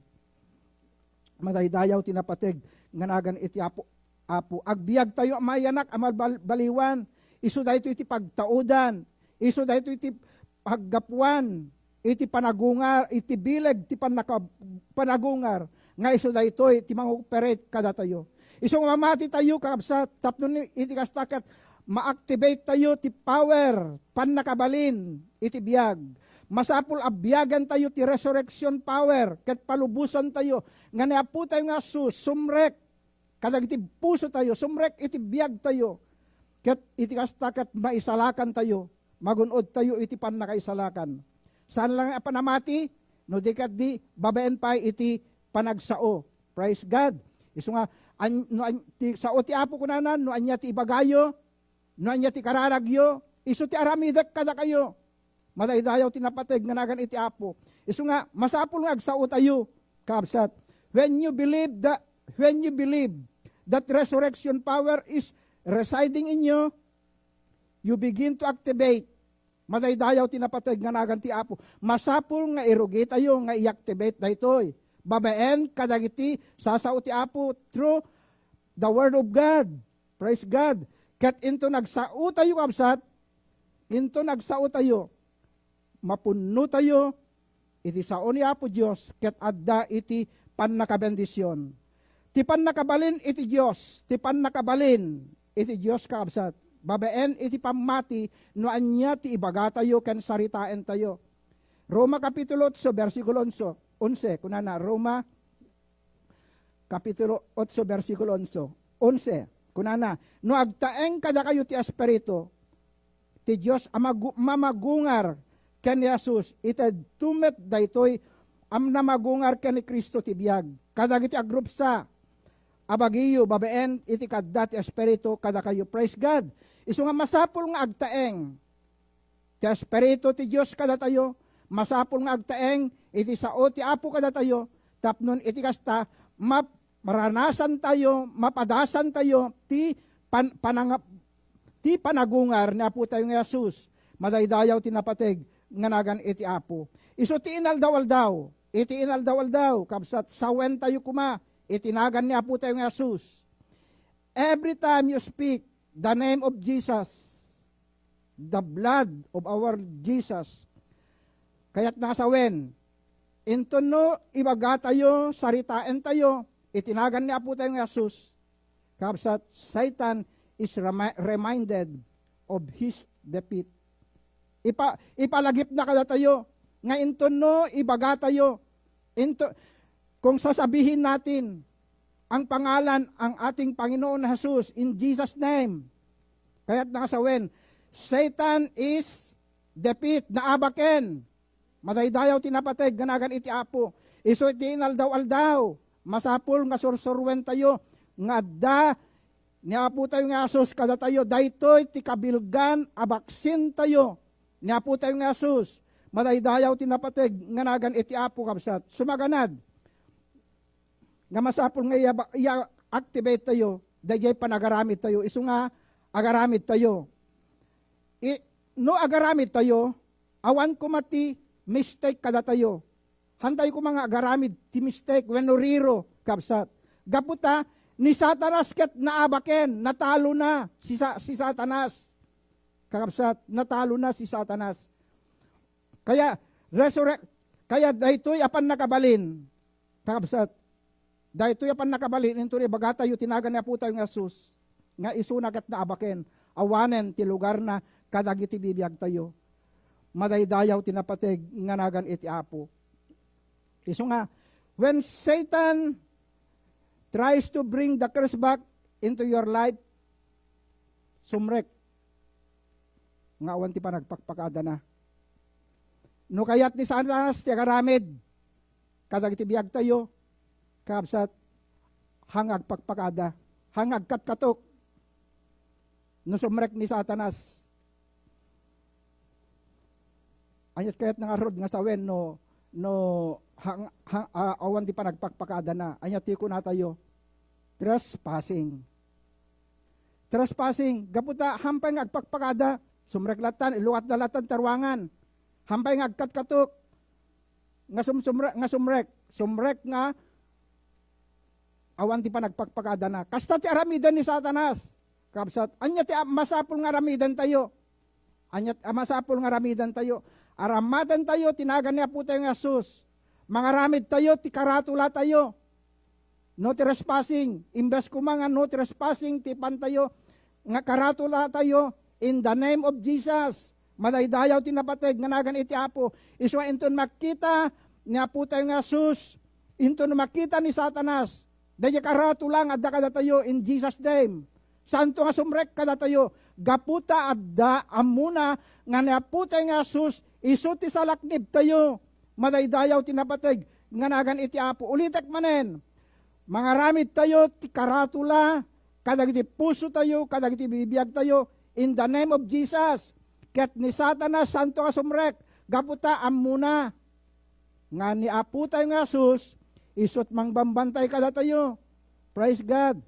Madaydayaw ti napateg nga nagan iti Apo, Apo. Agbiag tayo a mayanak a mabalbaliwan. Isu daytoy ti pagtaudan. Isu daytoy ti paggapuan iti panagungar, iti bileg ti pannaka-, panagungar, nga isu daytoy ti mangoperate kadatayo. Isu nga mamati tayo, kakabsat, tapno ni, iti kasta ket ma-activate tayo ti power, pannakabalin iti biag. Masapul a biagen tayo ti resurrection power, ket palubosan tayo nga ni Apo tayo nga Jesus, sumrek kadagiti puso tayo, sumrek iti biag tayo, ket iti kasta ket maisalakan tayo, magun-od tayo iti pannakaisalakan. Saan lang a panamati, no di ket di babaen pay iti panagsao. Praise God. Isu nga, an-, no an-, ti sao ti Apo kunana, no ania ti ibagayo, no ania ti kararagyo, isu ti aramidek kadakayo. Madaydayaw ti napateg nga nagan iti Apo. Isu nga, masapul nga agsao tayo, kabsat. When you believe that, when you believe that resurrection power is residing in you, you begin to activate. Madaydayaw ti napateg nga nagan ti Apo. Masapul nga irugi tayo nga i-activate daytoy. Babaen kadagiti sasao ti Apo through the Word of God. Praise God. Ket into nagsao tayo, kabsat, into nagsao tayo, mapunno tayo iti sao ni Apo Dios ket adda iti pannakabendision. Ti pannakabalin iti Dios, ti pannakabalin iti Dios, kakabsat, babaen iti pammati no ania ti ibagatayo ken saritaentayo. Roma Kapitulo otso, bersikulo onse, onse, kunana, Roma Kapitulo otso, bersikulo onse, onse. Kunana, "No agtaeng kadakayo ti Espiritu ti Dios a magu-, mamagungar ken ni Jesus, itedto met daytoy a namagungar ken ni Cristo ti biag kadagiti agrupsa a bagiyo babaen iti kadda ti Espiritu kadakayo." Praise God! Isu nga masapul nga agtaeng ti Espiritu ti Dios kadatayo, masapul nga agtaeng iti sao ti Apo kadatayo, tapno iti kasta, map-, maranasantayo, mapadasantayo ti pan-, pananga-, ti panagungar ni Apotayo nga Jesus. Madaydayaw ti napateg nga nagan iti Apo. Isu ti inaldaw-aldaw, iti inaldaw-aldaw, kabsat, sawentayo koma iti nagan ni Apotayo nga Jesus. Every time you speak the name of Jesus, the blood of our Jesus, kayatna nga sawen, inton no ibagatayo, saritaentayo iti nagan ni Apotayo nga Jesus, kabsat, Satan is remi-, reminded of his defeat. Ipa-, ipalagipna kadatayo nga inton no ibagatayo, into, kung sasabihin natin ang pangalan ang ating Panginoon Jesus in Jesus' name, kayatna nga sawen, Satan is defeat, naabaken. Madaydayaw ti napateg nga nagan iti Apo. Isu iti inaldaw-aldaw, masapul nga sursuruentayo nga adda ni Apotayo nga Jesus kadatayo. Daytoy ti kabilgan a baksintayo ni Apotayo nga Jesus. Madaydayaw ti napateg nga nagan iti Apo, kabsat. Sumaganad nga masapul nga iya-, iya-activate tayo dayjay panagaramid tayo, isu nga agaramid tayo. I-, no agaramid tayo, awan koma ti mistake kadatayo. Hantayo koma nga agaramid ti mistake wenno riro, kabsat. Gapu ta, ni Satanas ket naabaken, natalona si Sa-, si Satanas. Kakabsat, natalona si Satanas. Kaya, resurrect, kaya daytoy a pannakabalin, kakabsat, daytoy a pannakabalin, inton ibagatayo ti nagan ni Apotayo nga Jesus, nga isuna ket naabaken, awanen ti lugarna kadagiti bibiagtayo. Madaydayaw ti napateg nga nagan iti Apo. Isu nga, when Satan tries to bring the curse back into your life, sumrek nga awan ti panagpakpakadana. No kayat ni Satanas ti agaramid kadagiti biagtayo, kabsat, haan nga agpakpakada, haan nga agkatkatok. No sumrek ni Satanas, aniat kayat nga ngarud nga sawen no, no hang-, hang-, ah, awan ti panagpakpakadana? Aniat ti kunatayo? Trespassing. Trespassing, gapu ta hampay nga agpakpakada, sumrek latan, iluwatda latan ti ruangan. Hampay nga agkatkatok, nga sumsumre-, nga sumrek, sumrek nga awan ti panagpakpakadana. Kasta ti aramiden ni Satanas. Kabsat, ania ti a-, masapul nga aramidentayo? Ania ti a-, masapul nga aramidentayo? Aramadentayo ti nagan ni Apotayo nga Jesus. Mangaramidtayo ti karatulatayo. No trespassing, imbes koma nga no trespassing ti pantayo nga karatulatayo, in the name of Jesus, madaydayaw ti napateg nga nagan iti Apo. Isu nga inton makita ni Apotayo nga Jesus, inton makita ni Satanas, daydiay karatula nga adda kadatayo in Jesus' name. Santo nga sumrek kadatayo, gapu ta adda ammona nga ni Apotayo nga Jesus, isu ti salaknibtayo. Madaydayaw ti napateg nga nagan iti Apo. Ulitek manen, mangaramidtayo ti karatula kadagiti pusotayo, kadagiti bibiagtayo, in the name of Jesus. Ket ni Satanas, santo nga sumrek, gapu ta ammona nga ni Apotayo nga Jesus, isu't mangbambantay kadatayo. Praise God.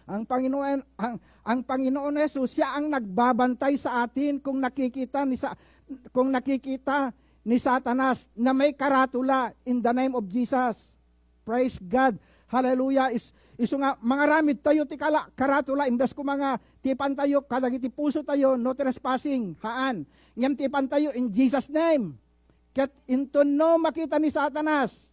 Ang Panginoon, ang, ang Panginoon Jesus, siya ang nagbabantay sa atin kung nakikita ni Sa-, kung nakikita ni Satanas na may karatula in the name of Jesus. Praise God. Hallelujah. Is-, isu nga, mangaramidtayo ti kala-, karatula, imbes koma nga ti pantayo, kadagiti pusotayo, no trespassing, haan. Ngem ti pantayo, in Jesus' name. Ket inton no makita ni Satanas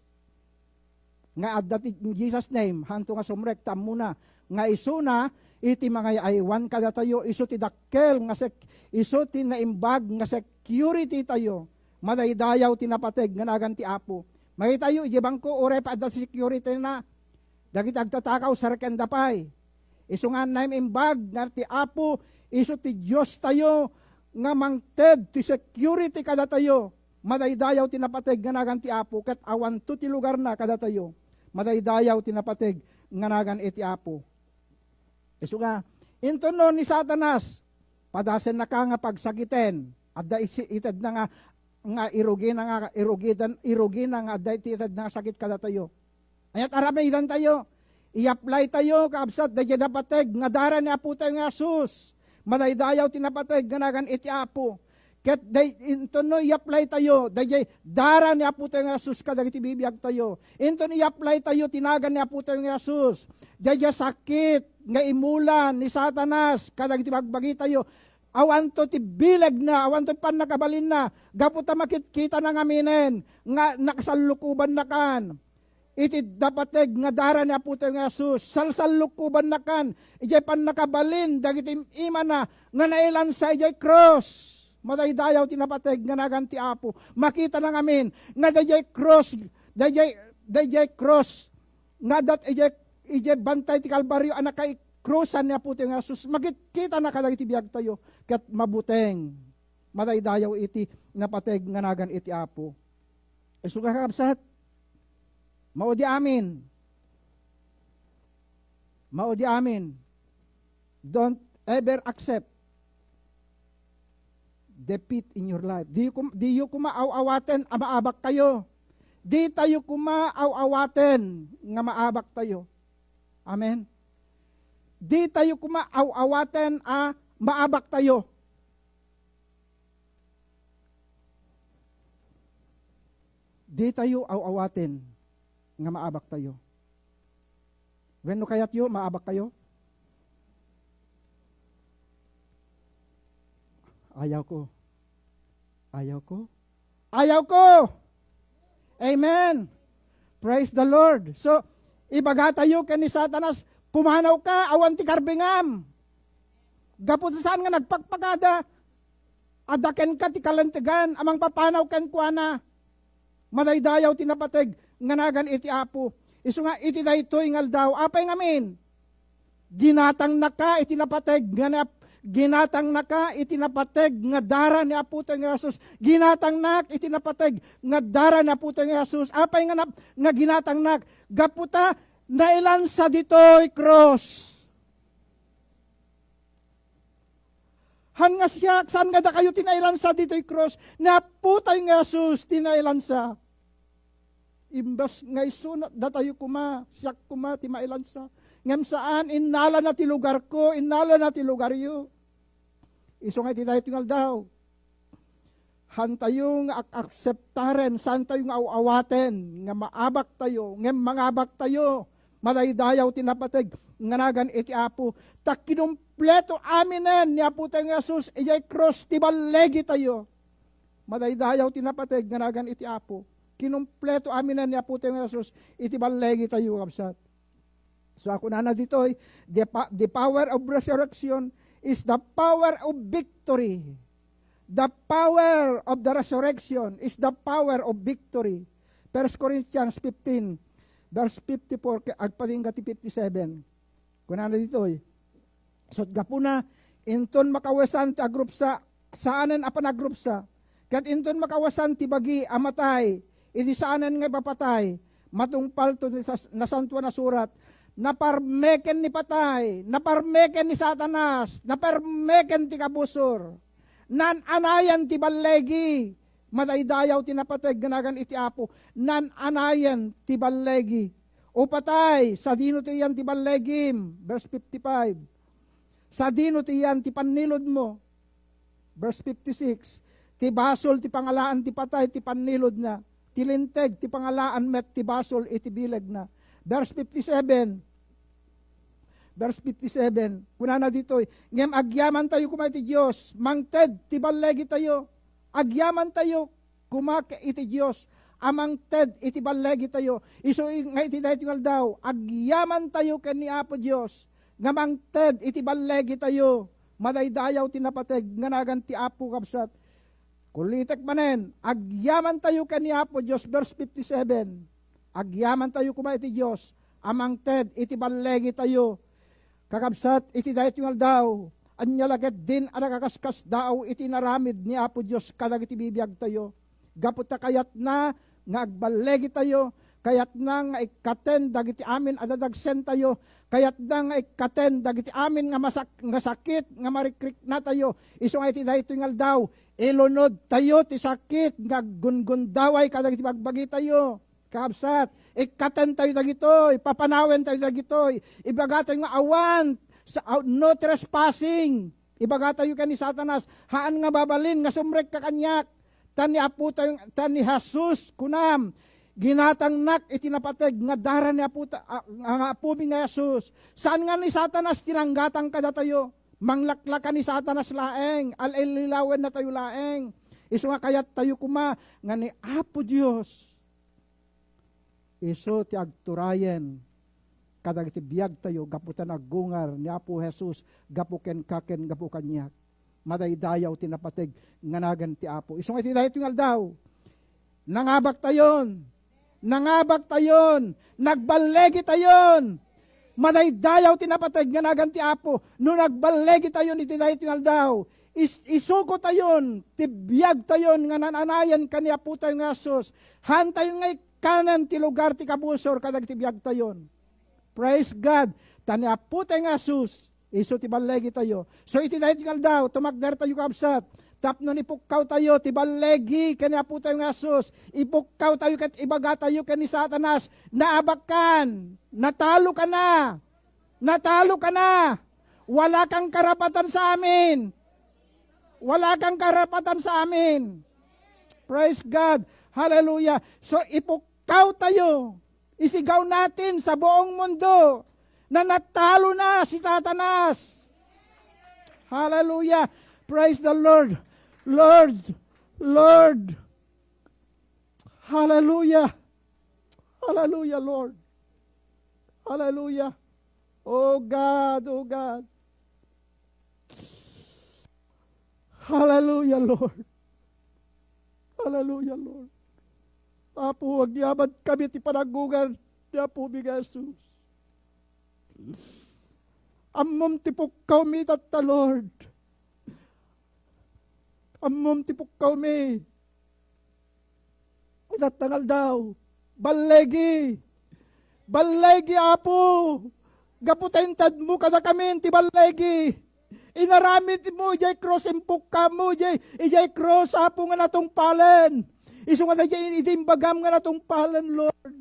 nga adda ti, in Jesus' name, hanto nga sumrek, ta ammona nga isuna iti mangay-aywan kadatayo, isu ti dakkel nga sek-, isu ti naimbag nga security tayo. Madaydayaw ti napateg nga nagan ti Apo. Makitayo, idiay bangko, uray pa adda ti security na, dagiti agtatakaw, sarkenda pay. Isu nga naimbag nga ti Apo, isu ti Dios tayo nga mangted ti security kadatayo. Madaydayaw ti napateg nga nagan ti Apo, ket awanto ti lugarna kadatayo. Madaydayaw ti napateg nga nagan iti Apo. Isu nga, Inton no ni Satanas, padasennaka nga pagsakiten, adda isi-, itedna nga, nga irugina nga, irugidan, irugina nga adda iti itedna nga sakit kadatayo. Ania't aramidantayo? I-apply tayo, kaabsat, daydiay napateg nga dara ni Apotayo nga Jesus. Madaydayaw ti napateg nga nagan iti Apo. Ket day-, inton no i-apply tayo, daydiay dara ni Apotayo nga Jesus kadagiti bibiag tayo. Inton i-apply tayo ti nagan ni Apotayo nga Jesus, daydiay sakit nga imulan ni Satanas kadagiti bagbagi tayo, awanto ti bilegna, awanto ti pannakabalinna, gapu ta makitkita na ngaminen nga nakasallukobannakan iti napateg nga dara ni Apotayo nga Jesus. Salsallukobannakan idiay pannakabalin dagiti im-imana nga nailansa idiay krus. Madaydayaw ti napateg nga nagan ti Apo. Makita na ngamin nga daydiay krus, daydiay, daydiay krus nga adda idiay, idiay bantay ti Kalbario a nakaikrusan ni Apotayo nga Jesus. Makitkita na kadagiti biagtayo ket mabuteng. Madaydayaw iti napateg nga nagan iti Apo. Isu nga, kakabsat, maudi amin. Maudi amin. Don't ever accept defeat in your life. Diyo kum-, diyo koma aw-awaten a maabak kayo. Ditayo koma aw-awaten nga maabak tayo. Amen. Ditayo koma aw-awaten a maabak tayo. Ditayo aw-awaten nga maabak tayo. Wenno kayatyo, maabak kayo? Ayaw ko. Ayaw ko. Ayaw ko! Amen! Praise the Lord! So, ibaga tayo ken ni Satanas, "Pumanaw ka, awan ti karbingam." Gapu ta saan nga nagpakpakada, adda kenka ti kalentegan a mangpapanaw kenkuana. Madaydayaw ti napateg nga nagan iti Apo. Isu nga iti daytoy nga aldaw, apay ngamin? Ginatangnaka iti napateg nga ni Ap-, ginatangnaka iti napateg nga dara ni Apotayo nga Jesus. Ginatangnak iti napateg nga dara ni Apotayo nga Jesus. Apay nga nap-, nga ginatangnak? Gapu ta nailansa ditoy krus. Han nga siak, saan nga dakayo ti nailansa ditoy krus? Ni Apotayo nga Jesus ti nailansa. Imbes nga isu datayo koma, siak koma ti mailansa. Ngem saan, innalana ti lugarko, innalana ti lugaryo. Isu nga iti daytoy nga aldaw, hantayo nga ak-, akseptaren, saantayo nga aw-awaten nga maabak tayo, ngem mangabak tayo. Madaydayaw ti napateg nga nagan iti Apo. Ta kinumpleto aminen ni Apotayo nga Jesus idiay krus ti ballegi tayo. Madaydayaw ti napateg nga nagan iti Apo. Kinumpleto aminen ni Apotayo nga Jesus iti ballegi tayo, kabsat. So, kunana ditoy, "The pa-, the power of resurrection is the power of victory. The power of the resurrection is the power of victory." First Corinthians fifteen, verse fifty-four, ke-, agpatingga ti fifty-seven. Kunana ditoy, "Ket gapuna, inton makawesan ti agrupsa, saanen a panagrupsa. Ket inton makawesan ti bagi a matay, iti saanen nga ipapatay, matungpal to ti sas-, Nasantoan a Surat, 'Naparmeken ni patay, naparmeken ni Satanas, naparmeken ti kabusor. Naan-anayen ti ballegi.'" Madaydayaw ti napateg nga nagan iti Apo. "Naan-anayen ti ballegi. O patay, sadino ti iyan ti ballegim?" Verse fifty-five. "Sadino ti iyan ti panniludmo?" Verse fifty-six. "Ti basol ti pangalaan ti patay ti panniludna. Ti linteg ti pangalaan met ti basol iti bilegna." Verse fifty-seven. Verse fifty-seven, kunana ditoy, "Ngem agyamantayo koma iti Dios, mangted ti ballegitayo." Agyamantayo koma ke-, iti Dios a mangted iti ballegitayo. Isu i-, nga iti daytoy nga aldaw, agyamantayo ken ni Apo Dios nga mangted iti ballegitayo. Madaydayaw ti napateg nga nagan ti Apo, kabsat. Kulitek manen, agyamantayo ken ni Apo Dios, verse fifty-seven. Agyamantayo koma iti Dios a mangted iti ballegitayo. Kakabsat, iti daytoy nga aldaw, ania la ketdin a nakaskasdaaw iti inaramid ni Apo Dios kadagiti bibiagtayo? Gapu ta kayatna nga agballegitayo, Kayatna nga ikkaten dagiti amin a dadagsentayo. Kayatna nga ikkaten dagiti amin nga masak-, nga sakit nga marikriknatayo. Isu nga iti daytoy nga aldaw, ilunodtayo ti sakit nga aggungundaway kadagiti bagbagitayo. Kabsat, ikkatentayo dagitoy, papanawentayo dagitoy. Ibagatayo nga awan, sa, aw-, no trespassing. Ibagatayo ken ni Satanas, haan nga mabalin nga sumrekka kaniak. Ta ni Apotayo, ta ni Jesus, kunam, ginatangnak iti napateg nga dara ni Apota-, a, nga Apomi nga Jesus. Saan nga ni Satanas ti nanggatang kadatayo? Manglaklaka ni Satanas laeng, al-, illilawennatayo laeng. Isu nga kayattayo koma nga ni Apo Dios isu ti agturayen kadagiti biagtayo gapu ta naggungar ni Apo Jesus gapu kenka ken gapu kaniak. Madaydayaw ti napateg nga nagan ti Apo. Isu nga iti daytoy nga aldaw, nangabaktayon. Nangabaktayon. Nagballegitayon. Madaydayaw ti napateg nga nagan ti Apo. No nagballegitayon iti daytoy nga aldaw, is-, isukotayon ti biagtayon nga nananayan ken ni Apotayo nga Jesus. Haantayon nga ikkanen ti lugar ti kabusor kadagiti biagtayon. Praise God! Ta ni Apotayo nga Jesus, isu ti ballegitayo. So, iti daytoy nga aldaw, tumakdertayo, kabsat, tapno ipukkawtayo ti ballegi ken ni Apotayo nga Jesus. Ipukkawtayo ket ibagatayo ken ni Satanas, "Naabakan! Nataloka na! Nataloka na! Wala kang karapatan sa amin! Wala kang karapatan sa amin!" Praise God! Hallelujah! So, ipukkawtayo. Isigaw natin sa buong mundo na natalo na si Satanas. Hallelujah. Praise the Lord. Lord. Lord. Hallelujah. Hallelujah, Lord. Hallelujah. Oh God, oh God. Hallelujah, Lord. Hallelujah, Lord. Apo, agyaman kami ti panaggungar ni Apomi nga Jesus. Ammom ti pukkawmi tatta, Lord. Ammom ti pukkawmi. Itatta nga aldaw, ballegi. Ballegi, Apo. Gapu ta intedmo kadakami ti ballegi. Inaramidmo idiay krus, impukkawmo idiay, idiay krus, Apo, nga natungpalen. Isu nga daydiay idi imbagam nga natungpalen, Lord.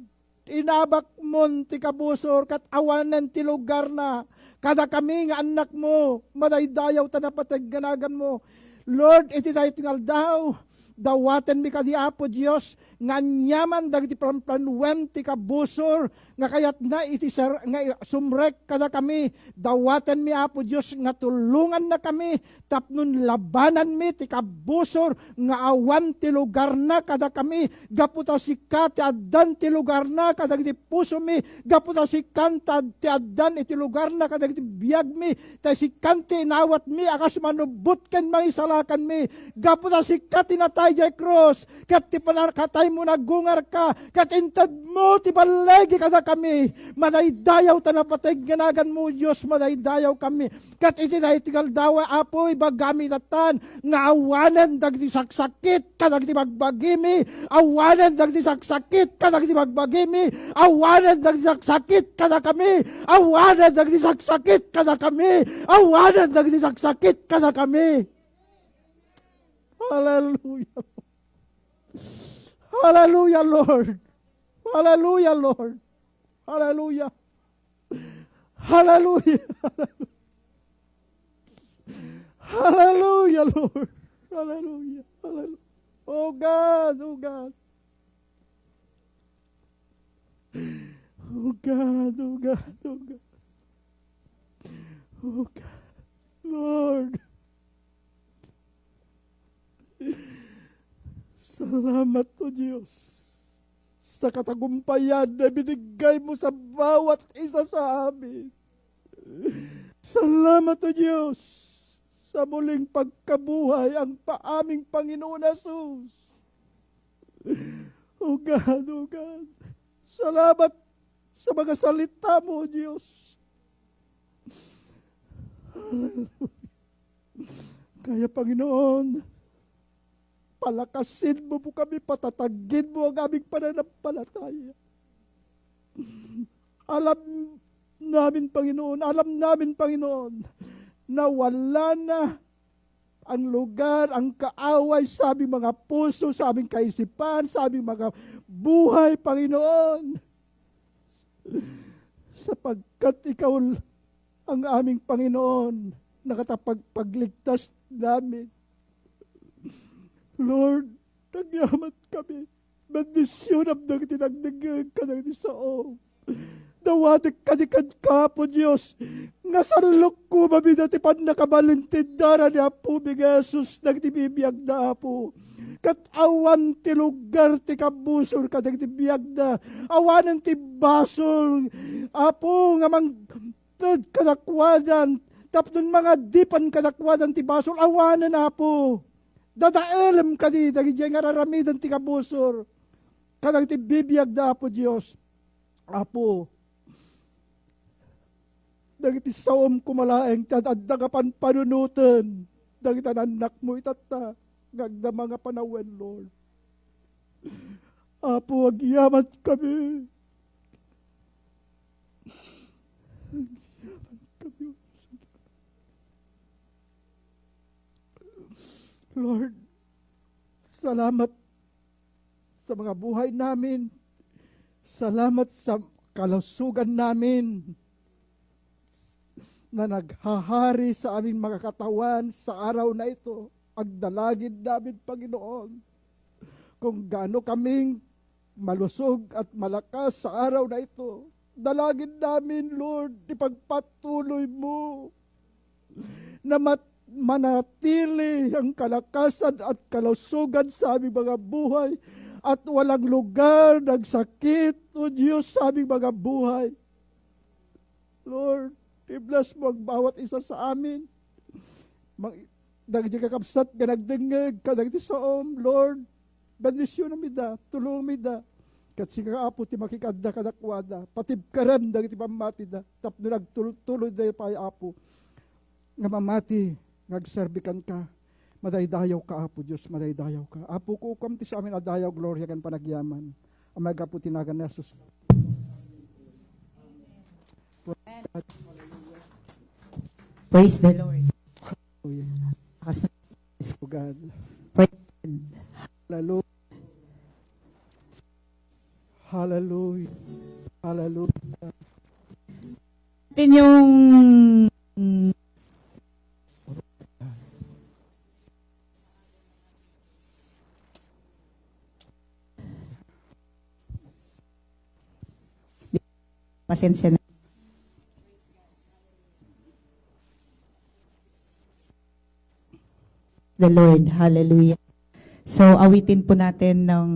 Inabakmon ti kabusor ket awanen ti lugarna. Kadakami nga annakmo, madaydayaw ta napateg nga naganmo. Lord, iti daytoy nga aldaw, dawatenmi kadi, Apo Dios, nga aniaman dagiti planplanuem ti kabusor nga kayatna iti sar-, nga i-, sumrek kadakami. Dawatenmi, Apo Dios, nga tulongannakami tapno labananmi ti kabusor nga awan ti lugarna kadakami, gapu ta sika ti addan ti lugarna kadagiti pusomi, gapu ta sika ti ad-, ti addan iti lugarna kadagiti biagmi, ta sika ti inawatmi a kas manubbot ken mangisalakanmi, gapu ta sika ti natay idiay krus, ket ti panakataymo naggungarka, ket intedmo ti ballegi kadakami. Madaydayaw ta napateg nga naganmo, Dios, madaydayawkami. Ket iti daytoy nga aldaw, Apo, ibagami itatan nga awanen dagiti saksakit kadagiti bagbagimi, awanen dagiti saksakit kadagiti bagbagimi, awanen dagiti saksakit kadakami, awanen dagiti saksakit kadakami, awanen dagiti saksakit kadakami. Hallelujah. Hallelujah, Lord. Hallelujah, Lord. Hallelujah. Hallelujah. Hallelujah, Lord. Hallelujah. Hallelujah. Oh God, oh God. Oh God, oh God, oh God. Oh God. Lord. Salamat, O Dios, sa katagumpayan na ibinigay mo sa bawat isa sa amin. Salamat, O Dios, sa muling pagkabuhay ang paaming Panginoon Jesus. O God, O God, salamat sa mga salita mo, O Dios. Hallelujah. Kaya, Panginoon, palakasin mo po kami, patataggin mo ang aming pananampalataya. Alam namin, Panginoon, alam namin, Panginoon, na wala na ang lugar, ang kaaway sa aming mga puso, sa aming kaisipan, sa aming mga buhay, Panginoon. Sapagkat ikaw ang aming Panginoon, nakatapagpagligtas namin. Lord, nagyaman kami. Bendisyonam dagiti nagdengngeg kadagiti sao. Dawatek kadi kenka, Apo Dios, nga salukkomamida ti pannakabalin ti dara ni Apomi nga Jesus dagiti bibiagda, Apo. Ket awan ti lugar ti kabusor kadagiti biagda. Awanen ti basol, Apo, nga mangted kadakuadan. Tapno mangadipan kadakuadan ti basol, awanen, Apo. Dadaelem kadi dagiti nga ar-aramiden ti kabusor kadagiti bibiagda, Apo Dios. Apo, dagiti saom koma laeng ti ad-adda nga panpanunoten dagiti annakmo itatta nga agdama nga panawen, Lord. Apo, agyaman kami. Agyaman kami. Lord, salamat sa mga buhay namin. Salamat sa kalusugan namin na naghahari sa aming mga katawan sa araw na ito. Agdalagid namin, Panginoon, kung gaano kaming malusog at malakas sa araw na ito. Dalagid namin, Lord, ipagpatuloy mo na mat-, manatili ang kalakasan at kalusugan sa aming mga buhay at walang lugar ng sakit, O Diyos, sa aming mga buhay. Lord, i-bless mo ang bawat isa sa amin. Mang-, dagiti kakabsat nga nagdengngeg kadagiti saom, Lord, bendisyonam ida, tulongam ida. Ket sika, Apo, ti makikadda kadakuada, patibkerem dagiti pammatida, tapno nagtultuloy da pay, Apo, nga mamati nga agserbi kenka. Madaydayaw ka, Apo Dios, madaydayaw ka. Apo, kukuam ti sa amin a dayaw, gloria, ken panagyaman. Amay gapu ti nagan ni Jesus. Praise the Lord. Hallelujah. Lakas na. Praise God. Praise God. Hallelujah. Hallelujah. Hallelujah. Atin yung Pasensya na. The Lord. Hallelujah. So, awitin po natin ng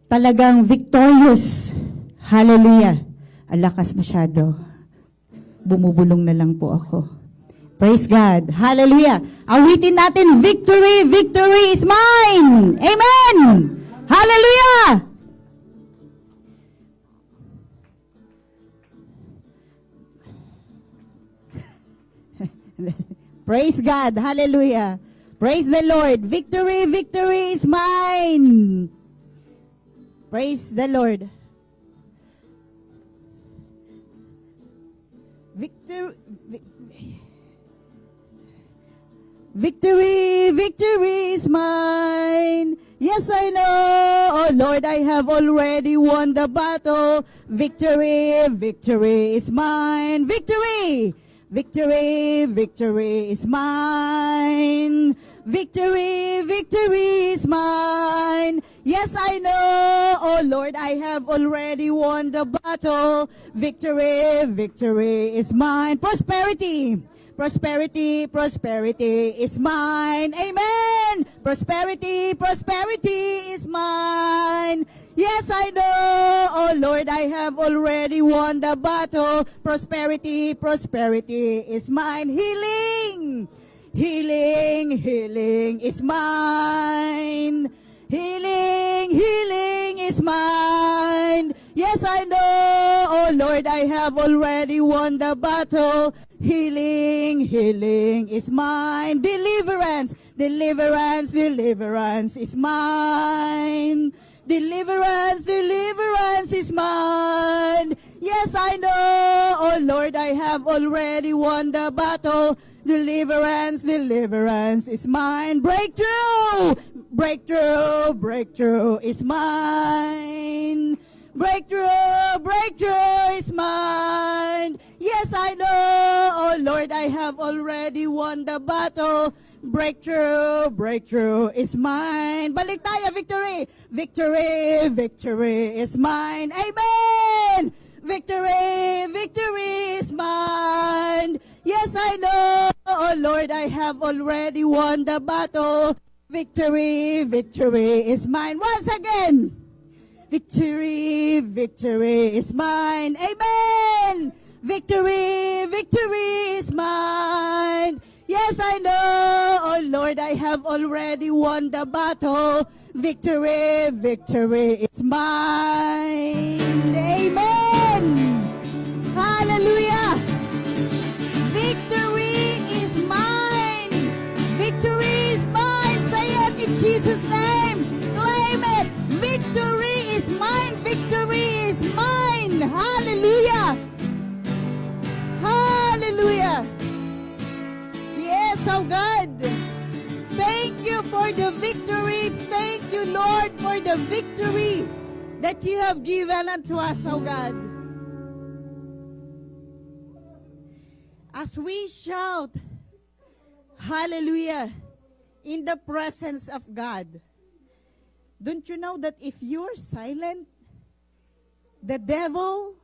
talagang victorious. Hallelujah. Alakas masyado. Bumubulong na lang po ako. Praise God. Hallelujah. Awitin natin, "Victory, victory is mine." Amen. Hallelujah. Praise God. Hallelujah. Praise the Lord. "Victory, victory is mine." Praise the Lord. Victor-, vi-, victory, victory is mine. Yes, I know, oh Lord, I have already won the battle. Victory, victory is mine. Victory, victory, victory is mine. Victory, victory is mine. Yes, I know, oh Lord, I have already won the battle. Victory, victory is mine. Prosperity, prosperity, prosperity is mine. Amen. Prosperity, prosperity is mine. Yes, I know, oh Lord, I have already won the battle. Prosperity, prosperity is mine. Healing, healing, healing is mine. Healing, healing is mine. Yes, I know, oh Lord, I have already won the battle. Healing, healing is mine. Deliverance, deliverance, deliverance is mine. Deliverance, deliverance is mine. Yes, I know. Oh Lord, I have already won the battle. Deliverance, deliverance is mine. Breakthrough, breakthrough, breakthrough is mine. Breakthrough, breakthrough is mine. Yes, I know. Oh Lord, I have already won the battle. Breakthrough, breakthrough is mine. Balik tayo, victory. Victory, victory is mine. Amen. Victory, victory is mine. Yes, I know. Oh Lord, I have already won the battle. Victory, victory is mine. Once again. Victory, victory is mine. Amen. Victory, victory is mine. Yes, I know. Oh Lord, I have already won the battle. Victory, victory is mine. Amen. Hallelujah. Victory is mine. Victory is mine. Say it in Jesus' name. Claim it. Victory is mine. Victory is mine. Hallelujah. Hallelujah. Yes, oh God. Thank you for the victory. Thank you, Lord, for the victory that you have given unto us, oh God. As we shout, hallelujah, in the presence of God, don't you know that if you're silent, the devil,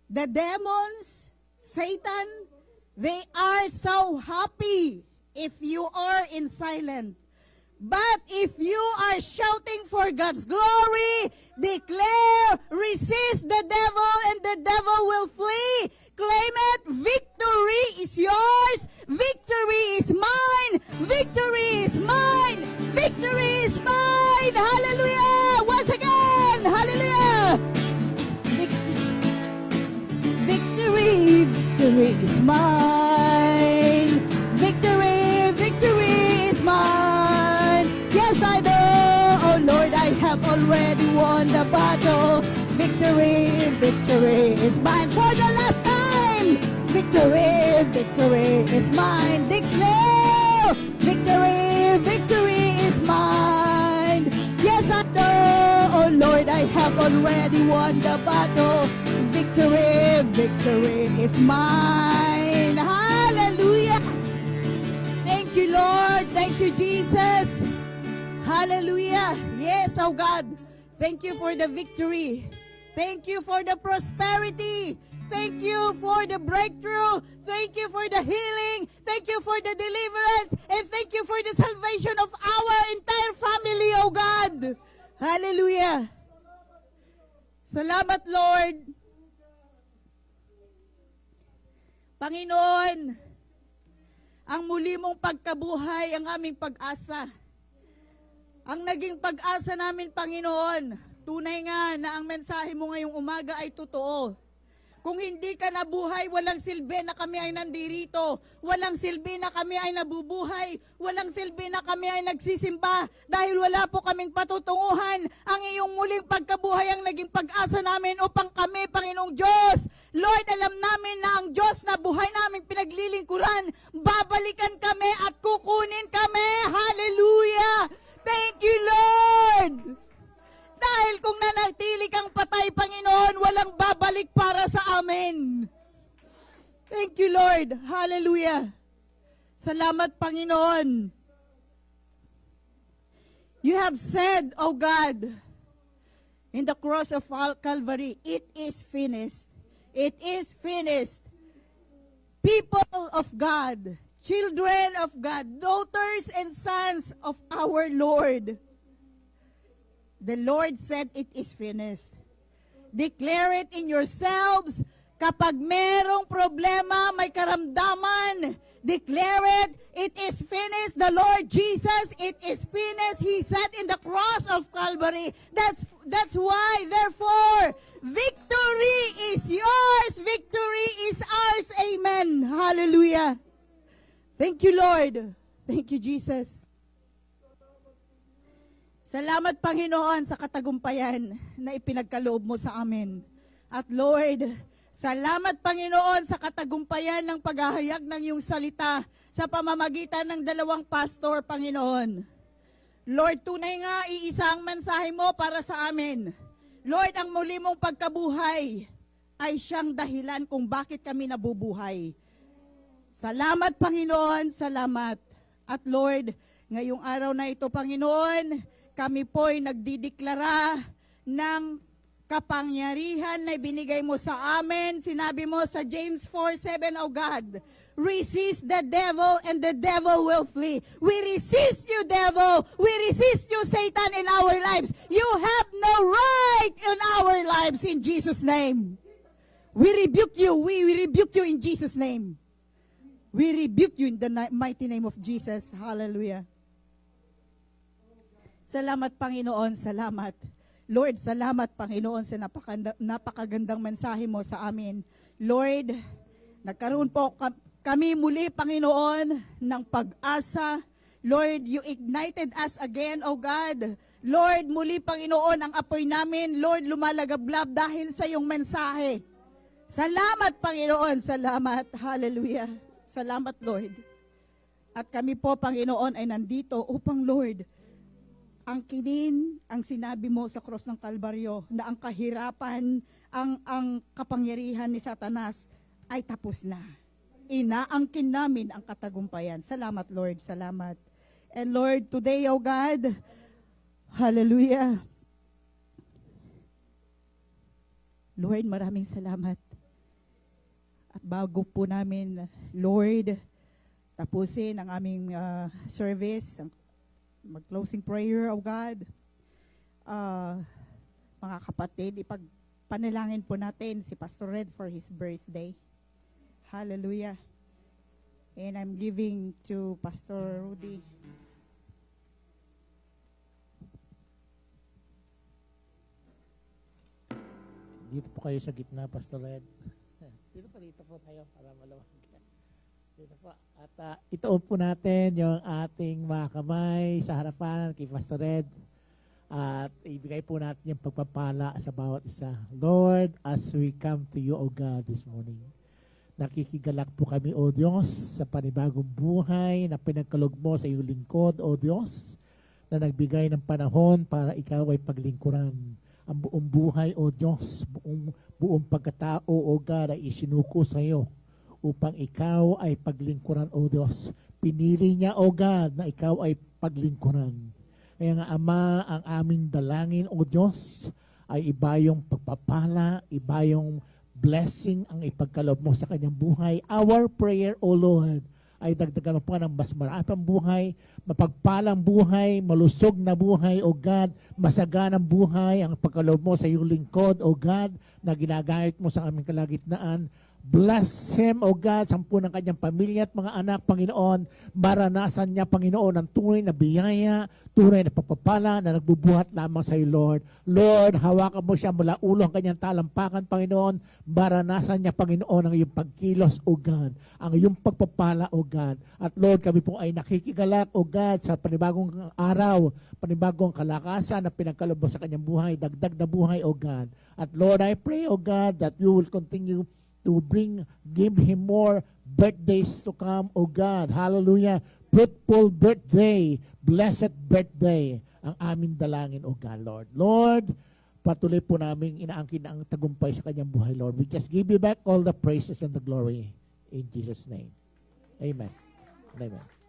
the demons, Satan, they are so happy if you are in silent. But if you are shouting for God's glory, declare, resist the devil, and the devil will flee. Claim it. Victory is yours. Victory is mine. Victory is mine. Victory is mine. Hallelujah. Once again. Hallelujah. Vic- victory, victory is mine. Victory, victory is mine. Yes, I know, oh Lord, I have already won the battle. Victory, victory is mine. For the last time, victory, victory is mine. Declare, victory, victory is mine. Yes, I know, oh Lord, I have already won the battle. Victory, victory is mine. Hallelujah. Thank you, Lord. Thank you, Jesus. Hallelujah. Yes, oh God. Thank you for the victory. Thank you for the prosperity. Thank you for the breakthrough. Thank you for the healing. Thank you for the deliverance. And thank you for the salvation of our entire family, oh God. Hallelujah. Salamat, Lord. Panginoon, ang muli mong pagkabuhay ang aming pag-asa. Ang naging pag-asa namin, Panginoon, tunay nga na ang mensahe mo ngayong umaga ay totoo. Kung hindi ka nabuhay, walang silbi na kami ay nandirito. Walang silbi na kami ay nabubuhay. Walang silbi na kami ay nagsisimba. Dahil wala po kaming patutunguhan. Ang iyong muling pagkabuhay ang naging pag-asa namin upang kami, Panginoong Diyos, Lord, alam namin na ang Diyos na buhay naming pinaglilingkuran, babalikan kami at kukunin kami. Hallelujah! Thank you, Lord! Dahil kung nanatili kang patay, Panginoon, walang babalik para sa amin. Thank you, Lord. Hallelujah. Salamat, Panginoon. You have said, O God, in the cross of Cal-, Calvary, "It is finished. It is finished." People of God, children of God, daughters and sons of our Lord, the Lord said, "It is finished." Declare it in yourselves. Kapag merong problema, may karamdaman, declare it. "It is finished." The Lord Jesus, "It is finished," He said in the cross of Calvary. That's, that's why, therefore, victory is yours. Victory is ours. Amen. Hallelujah. Thank you, Lord. Thank you, Jesus. Salamat, Panginoon, sa katagumpayan na ipinagkaloob mo sa amin. At Lord, salamat, Panginoon, sa katagumpayan ng paghahayag ng iyong salita sa pamamagitan ng dalawang pastor, Panginoon. Lord, tunay nga, iisa ang mensahe mo para sa amin. Lord, ang muli mong pagkabuhay ay siyang dahilan kung bakit kami nabubuhay. Salamat, Panginoon, salamat. At Lord, ngayong araw na ito, Panginoon, kami po'y nagdideklara ng kapangyarihan na ibinigay mo sa amin. Sinabi mo sa James four seven, O God, "Resist the devil and the devil will flee." We resist you, devil. We resist you, Satan, in our lives. You have no right in our lives in Jesus' name. We rebuke you. We, we rebuke you in Jesus' name. We rebuke you in the ni-, mighty name of Jesus. Hallelujah. Salamat, Panginoon. Salamat. Lord, salamat, Panginoon, sa napakanda-, napakagandang mensahe mo sa amin. Lord, nagkaroon po ka-, kami muli, Panginoon, ng pag-asa. Lord, you ignited us again, O God. Lord, muli, Panginoon, ang apoy namin, Lord, lumalagablab dahil sa iyong mensahe. Salamat, Panginoon. Salamat. Hallelujah. Salamat, Lord. At kami po, Panginoon, ay nandito upang, Lord, angkinin ang sinabi mo sa krus ng Kalbaryo na ang kahirapan, ang, ang kapangyarihan ni Satanas ay tapos na. Inaangkin namin ang katagumpayan. Salamat, Lord. Salamat. And Lord, today, O God, hallelujah. Lord, maraming salamat. At bago po namin, Lord, tapusin ang aming, ah, service, ang mag-closing prayer, O God. Ah, mga kapatid, ipagpanalangin po natin si Pastor Red for his birthday. Hallelujah. And I'm giving to Pastor Rudy. Dito po kayo sa gitna, Pastor Red. Dito po, dito po tayo para maluwag. Dito po. At, ah, itaob po natin yung ating mga kamay sa harapan kay Pastor Red. At ibigay po natin yung pagpapala sa bawat isa. Lord, as we come to you, O God, this morning, nakikigalak po kami, O Diyos, sa panibagong buhay na pinagkaloob mo sa iyong lingkod, O Diyos, na nagbigay ng panahon para ikaw ay paglingkuran. Ang buong buhay, O Diyos, buong, buong pagkatao, O God, ay isinuko sa iyo upang ikaw ay paglingkuran, O Diyos. Pinili niya, O God, na ikaw ay paglingkuran. Kaya nga, Ama, ang aming dalangin, O Diyos, ay iba yung pagpapala, iba yung blessing ang ipagkaloob mo sa kanyang buhay. Our prayer, O Lord, ay dagdagan mo pa ng mas marami pang buhay, mapagpalang buhay, malusog na buhay, O God, masaganang buhay ang pagkaloob mo sa iyong lingkod, O God, na ginagamit mo sa aming kalagitnaan. Bless him, O God, sampu ng kanyang pamilya at mga anak, Panginoon. Maranasan niya, Panginoon, ang tunay na biyaya, tunay na pagpapala na nagbubuhat lamang sa iyo, Lord. Lord, hawakan mo siya mula ulo hanggang kanyang talampakan, Panginoon. Maranasan niya, Panginoon, ang iyong pagkilos, O God. Ang iyong pagpapala, O God. At Lord, kami po ay nakikigalak, O God, sa panibagong araw, panibagong kalakasan na pinagkaloob mo sa kanyang buhay, dagdag na buhay, O God. At Lord, I pray, O God, that you will continue to bring, give him more birthdays to come, O God. Hallelujah. Fruitful birthday, blessed birthday, ang aming dalangin, O God, Lord. Lord, patuloy po naming inaangkin ang tagumpay sa kanyang buhay, Lord. We just give you back all the praises and the glory in Jesus' name. Amen. Amen.